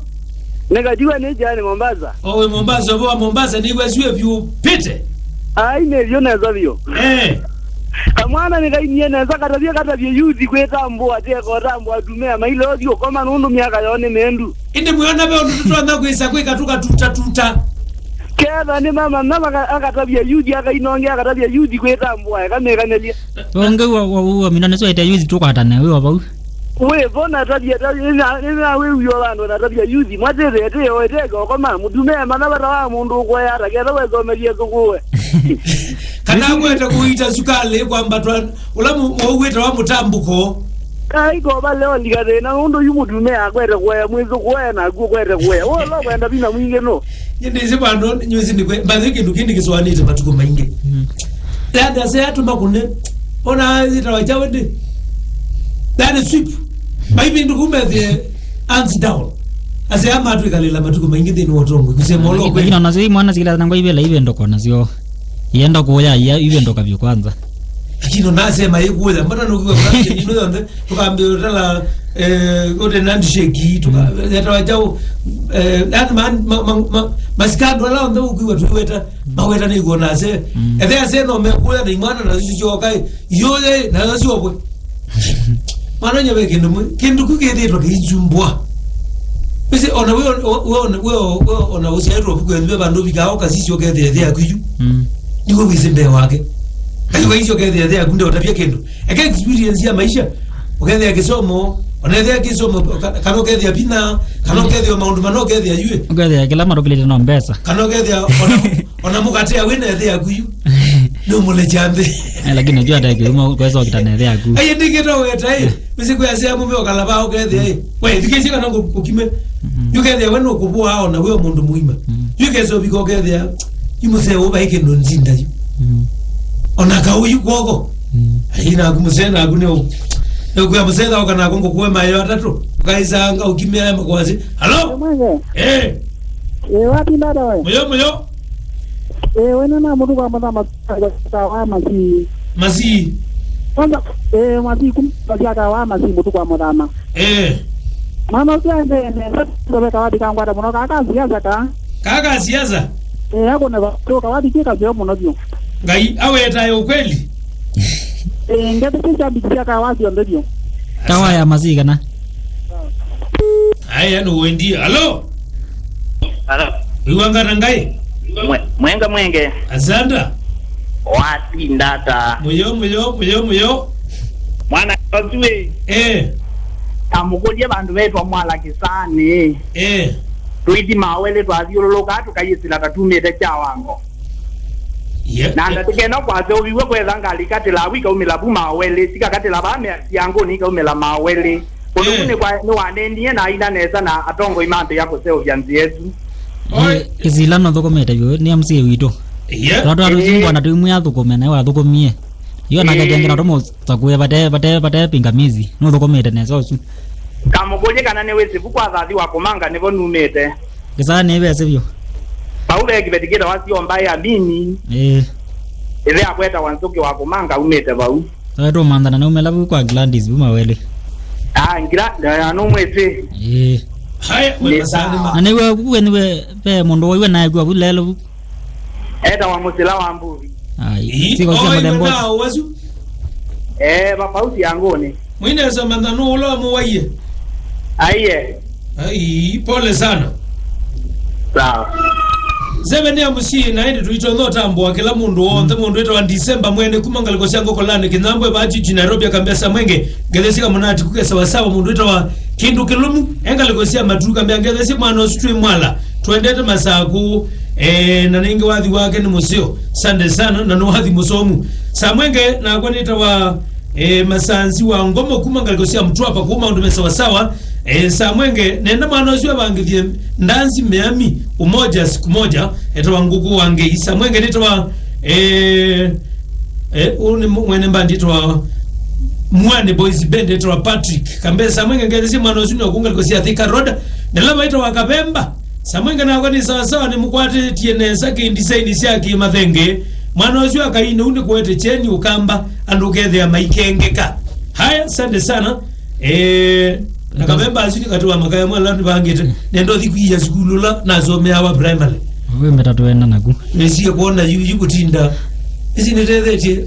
Nĩkatiwe nĩ Jani Mombasa. O wĩ Mombasa, ũvũ wa Mombasa nĩw'o asu vyũpĩte. Ai, nĩ vyũ nesa vyũ. Eh. Kamwana nĩkainie nesa katavye katavye yuthi kwĩtambũa, teka ũtambũa atumĩa maile ũthi ũkoma nũndũ myaka yoo nĩ mĩendu. Ĩndĩ mwĩona ve ũndũ tũtonya kwĩsa kwĩka tũkatutatuta. Ketha nĩ mama na maka-, akatavya yuthi, akainonge akatavya yuthi kwĩtambũa, eka mĩkanĩlye. Ũngĩ wa, wa, wa, mina nĩswaĩte yuthi tũkwatane, wĩ o vau. Wĩ vo natavya, ta-, ĩna, ĩna wĩ wio vandũ natavya yuthi, mwatĩthĩe tĩ o ĩteke ũkoma, mũtumĩa mana vata wa mũndũ ũkũea ata, ketha wesomelie thũkũwe. Kana akwete kũita sukalĩ kwambatwa, ũla mũ-, mũwĩtawa mũtambũko. Kai kova leo ndikathĩna, ũndũ yu mũtumĩa akwete kũea mwĩthũkũwa e naku ũkwete kũea. Ũla ũkwenda vinya mwingĩ nũ? Nyie ndĩsĩ vandũ, nyuĩsĩ nĩkwe, mbathĩ kĩndũ kĩndĩ kĩsũanĩte matukũ maingĩ. Mm. Yanda se atũma kũne, ona yĩtawa kyawe ndĩ. That is sweep. Maivĩndũ kumethie hands down. Ase ama atwĩkalĩla matukũ maingĩ thĩnĩ wa ũtongoi, kusema ũla ũkweli. Lakini ona zii mwana zila na ngwa ivela ivĩndũko nasyo. Ienda kuya, iya, iwe ndoka vyo kwanza. Lakini unasema yekuya, mbona nukiwa kwa nini yote? Tukaambia utala, eh, kote nandi sheki, tuka, yata wajau, eh, yani man, ma, ma, ma, masikando ala onde ukiwa tuweta, maweta ni kuona se. Mm. Ete ase no mekuya na imwana na sisi yokai, yoye na sisi obwe. Mwana nye ve kĩndũ mwe, kĩndũ kĩu kĩthĩtwe kĩinzumbwa. Wĩsĩ, ona we, we, we, we, we, ona ũsyaĩtwe vuku ethwe vandũ vikao kasisi ũkethĩa ĩthĩ yaku yu. Mm. Nĩwe wĩsĩ mbee wake. Kayu kaisi ũkethĩa ĩthĩ yaku ndeũtavya kĩndũ. Eka experience ya maisha. Ũkethĩa kĩsomo, ona ethĩa kĩsomo, ka-, kana ũkethĩa vinya, kana ũkethĩa maũndũ mana ũkethĩa yue. Ũkethĩa kĩla matũkĩlĩte no mbesa. Kana ũkethĩa ona, ona mũkatea wĩna ĩthĩ yaku yu. Nũmũlekya nthĩ. Eh, lakini unajua hata kiuma kwesa ukitana ĩthĩ yaku. Aye ndikĩta weta, eh. Mĩsĩ kwĩasya mũme ũkalava ũkethĩa, eh. We, thikĩsye kana ngũ-, ngũkime. Mhm. Yũkethĩa we nũkũvũa ona we mũndũ mũima. Mhm. Yũkesa ũvika ũkethĩa, imũseo vai kĩndũ nzinda yu. Mhm. Ona kaũyu kwoko. Mhm. Ai, naku mũsee naku nĩ ũ-, nĩ ũkwĩa mũsee thao kana ngũkũe mayo atatũ. Ũkaisanga ũkimĩa makwasi. Halo? Mwenge. Eh. Eh, wapi ndada we? Mũyo, mũyo. Eh, wene na mũndũ kwa mũthama. Ka wa Masii. Masii. Kwanza, eh, Masii, kuma Masii aka wa Masii mũtuku wa mũthama. Eh. Mwana ũsu aendee nesa, ndoveka wathi kangwata mũno, kaka siasa ka. Kaka siasa? Eh, akũne va, tũka wathi kĩ kaseo mũno vyũ. Ngai awetae ũkweli. Eh, ngethĩ sishabiki sya kawa syonthe vyũ. Kawa ya masii kana? Aya nĩ wendi. Alo? Alo. Iwangana ngai? Mwe-, mwenga mwenge. Asanda. Wasinda ata? Muyo, muyo, muyo, muyo. Mwana Joshua. Eh. Amũkũlye vandũ vetwa Mwala Kĩsani. Eh. Tũithi Mawele twathyũlũlũka tũkayĩsĩla ta tumĩte kya wango. Yep. Na ndatĩkeno kwasya ũviw'e kwetha ngalĩ ikatĩla vu ikaumĩla vu Mawele, sikakatĩla vaa mĩasiangũnĩ ikaumĩla Mawele. Ũndũ ũu Eh. nĩ kwa-, nĩwanenie na aina nesa na atongoi mambĩĩa kũseũvya nzĩa ĩsu. Oi. Ĩ-, Kĩsila nũthũkũmĩte vyũ, nĩ M C A witũ. Yeah. Twa-, twatũsumbwa Eh. na tũimwĩa athũkũme, nawe wathũkũmie. Yu anake Eh. kengera tũmũsakũe vate, vate, vate pingamizi. Nũthũkũmĩte nesa ũsu. Kamũkũlye kana nĩwĩsĩ vu kwa thathi wa kũmanga nĩvo numĩte. Kĩsaa nĩvesĩ vyũ. Vau ve kĩveti kĩtawa Siomba ya Mini. Ĩĩ. Ĩthe akwetawa Nzũkĩ wa kũmanga umĩte vau. Tũmanthana naumĩla vu kwa Gladys vu Mawele. Ah, ngira, na nũmwĩsĩ. Ĩĩ. Haya, we Nĩ masani sawa. ma. Na nĩwe, we nĩwe, ve mũndũ waiwe naye kwa vu lelo vu. Etawa Mũsila wa Mbuvi. Ai, ii, siko cia oi, mũthemba ũsu. Nao wasu. Eh, vapausi yangũnĩ. Mwinesa manthanu ũla mũwaiye. Aiye. Ai, pole sana. Sawa. Seven ya mũsyĩ na ĩndĩ tũitonya ũtambũa kĩla mũndũ w'onthe, mũndũ wĩtawa December mwene kuma ngalĩko sya Ngokolani, Kĩnyambwe, Vachichi, Nairobi, akambĩa Samwenge, ngethe sika mũnati kuke sawasawa, mũndũ wĩtawa Kĩndũ Kĩlũmu, e ngalĩko sya Matuka, mbĩa ngethe sya mwana ũsu twĩ Mwala, twendete Masaku, eh, na nĩngĩ wathi wake nĩ mũseo. Sande sana, na nĩ wathi mũsomu. Samwenge nakwa nĩtawa, eh, Masanzi wa Ngomo kuma ngalĩko sya Mtwapa, kuma ũndũ me sawasawa. Eh, Samwenge, nenda mwana ũsu avangĩthie ndanzi Miami, umoja siku moja, etawa Ngũkũ wa Ngei. Samwenge nĩtawa, eh, eh, ũũ nĩ mũ-, mwene mbandi etawa Mwane Boys Band, etawa Patrick. Kambe Samwenge ngethe sya mwana ũsu nĩ wa ku ngalĩko sya Thika Road. Nĩla vaitawa Kavemba. Samwenge nakwa nĩ sawasawa, nĩmũkwatĩtye nesa kĩndisaini sya kĩmathenge. Mwana ũsu akaina ũu nĩkũete kyeni ũkamba, andũ ũkethĩa maikengeka. Haya, asante sana. Eh, na Kavemba asu nĩ katĩ wa makaya mwe ala nĩvangĩte. Nenda ũthi kũia sukulu ũla nasomeawa primary. Wĩ mĩtatũ ena naku. Nĩsie kuona yu, yu kũtinda. Ĩsi nĩtethetye.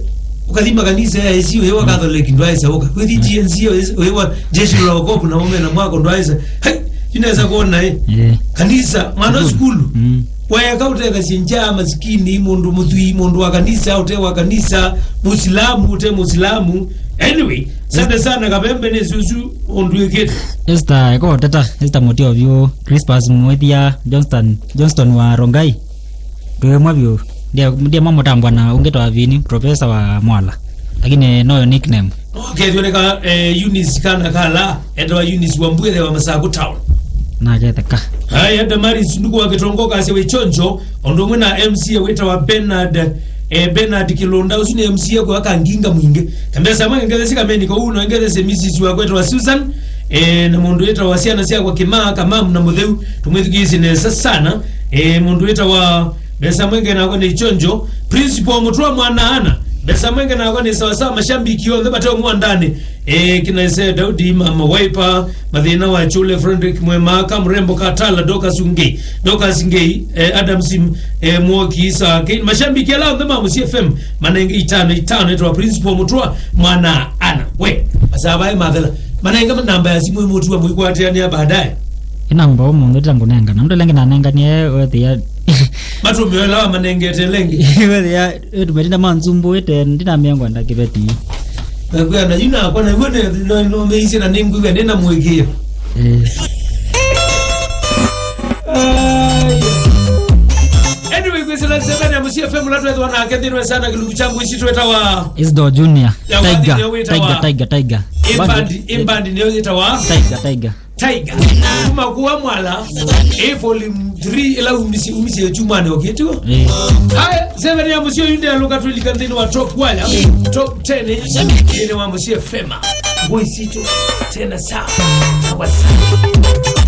Ũkathi makanisa ya ĩsi ũyĩ wa Catholic ndwaĩsa ũka. Wĩthi G N C ũyĩ wa jeshi la wokovu na ũmena mwako ndwaĩsa. Hai, inaweza kuona eh. Yeah. Kanisa, mwana sukulu. Mm. Weka ũtethasye nja masikini, mũndũ mũthwii, mũndũ wa kanisa, ũte wa kanisa, Mũsilamu, ũte Mũsilamu. Anyway, asante sana Kavembe nĩ susu ũndwĩkĩte. Esther, eko teta, Esther Mutioviu, Crispus Mwethia, Johnston, Johnston wa Rongai. Twĩmwe vyũ. Ndie, ndie mamũtambwa na ũngĩ twa Vini, professor wa Mwala. Lakini noyo nickname. Ũkethĩwa nĩ ka, eh, Eunice kana kala, etawa Eunice wa Mbwethe wa Masaku Town. Naketheka. Aya, Damaris nduku wa Kĩtongo kasya wĩ chonjo, ũndũ ũmwe na M C A wĩtawa Bernard, eh, Bernard Kĩlũnda, ũsu nĩ M C A kwa kanginga mwingĩ. Kambesa mwe ngethesye kameni kau, no ngethesye Missus wa kwetwa Susan, eh, na mũndũ wĩtawa syana syakwa Kĩmaa, Kamamu na Mũtheu, tũmwĩthukĩĩsye nesa sana. Eh, mũndũ wĩtawa Mbesa Mwenge nakwa nĩ chonjo. Principal Mũtũa mwana ana. Mbesa Mwenge nakwa nĩ sawasawa, mashambiki onthe vate ũmwe wa ndani. Eh, kinaise Daudi, Mama Waipa, Mathĩna wa Chule, Frederick Mwema, Kamrembo Katala, Dorcas Ngei, Dorcas Ngei, eh, Adam Sim, eh, Mwoki, Isa, Kei, mashambiki ala onthe ma Mũsyĩ F M, manenge itano itano, etawa Principal Mũtũa mwana ana. We, masavae mathela. Manenge namba ya simu ĩmũtua mũikwatĩanĩa baadaye. Ĩna ngombo mũndũ tangũnengana. Mtu lengi nanenganie wethi ya Matũmĩo ĩla wamanengete lengi. Wethi ya, ĩtumetinda manzumbu ĩte, ndinamĩengwa ndakĩveti. Nakwĩa na yu nakwa, na yu nĩ, no, no, meisye na nĩngwĩw'a ndĩna mũĩkĩĩo. Eh. Ai. Anyway, kwĩsĩla nzevani ya Mũsyĩ F M ũla twethĩwa nake nthĩnĩ wa sana kĩlungu kya ngũi sitũ ĩtawa Isidore Junior. Ya Tiger, wathi nĩyo wĩtawa Tiger, Tiger, Tiger. Ĩmbandi, ĩmbandi nĩyo yĩtawa Tiger, Tiger. Tiger. Kuma kuwa Mwala, ĩ volume three ĩla umisye, umisye chumani okĩtiwa. Eh. Haya, seven ya mũsyĩ ũyũ ndealuka twĩlika nthĩnĩ wa top wire, top ten, nthĩnĩ wa Mũsyĩ F M. Ngũi sitũ, tena sawa, sawa sawa.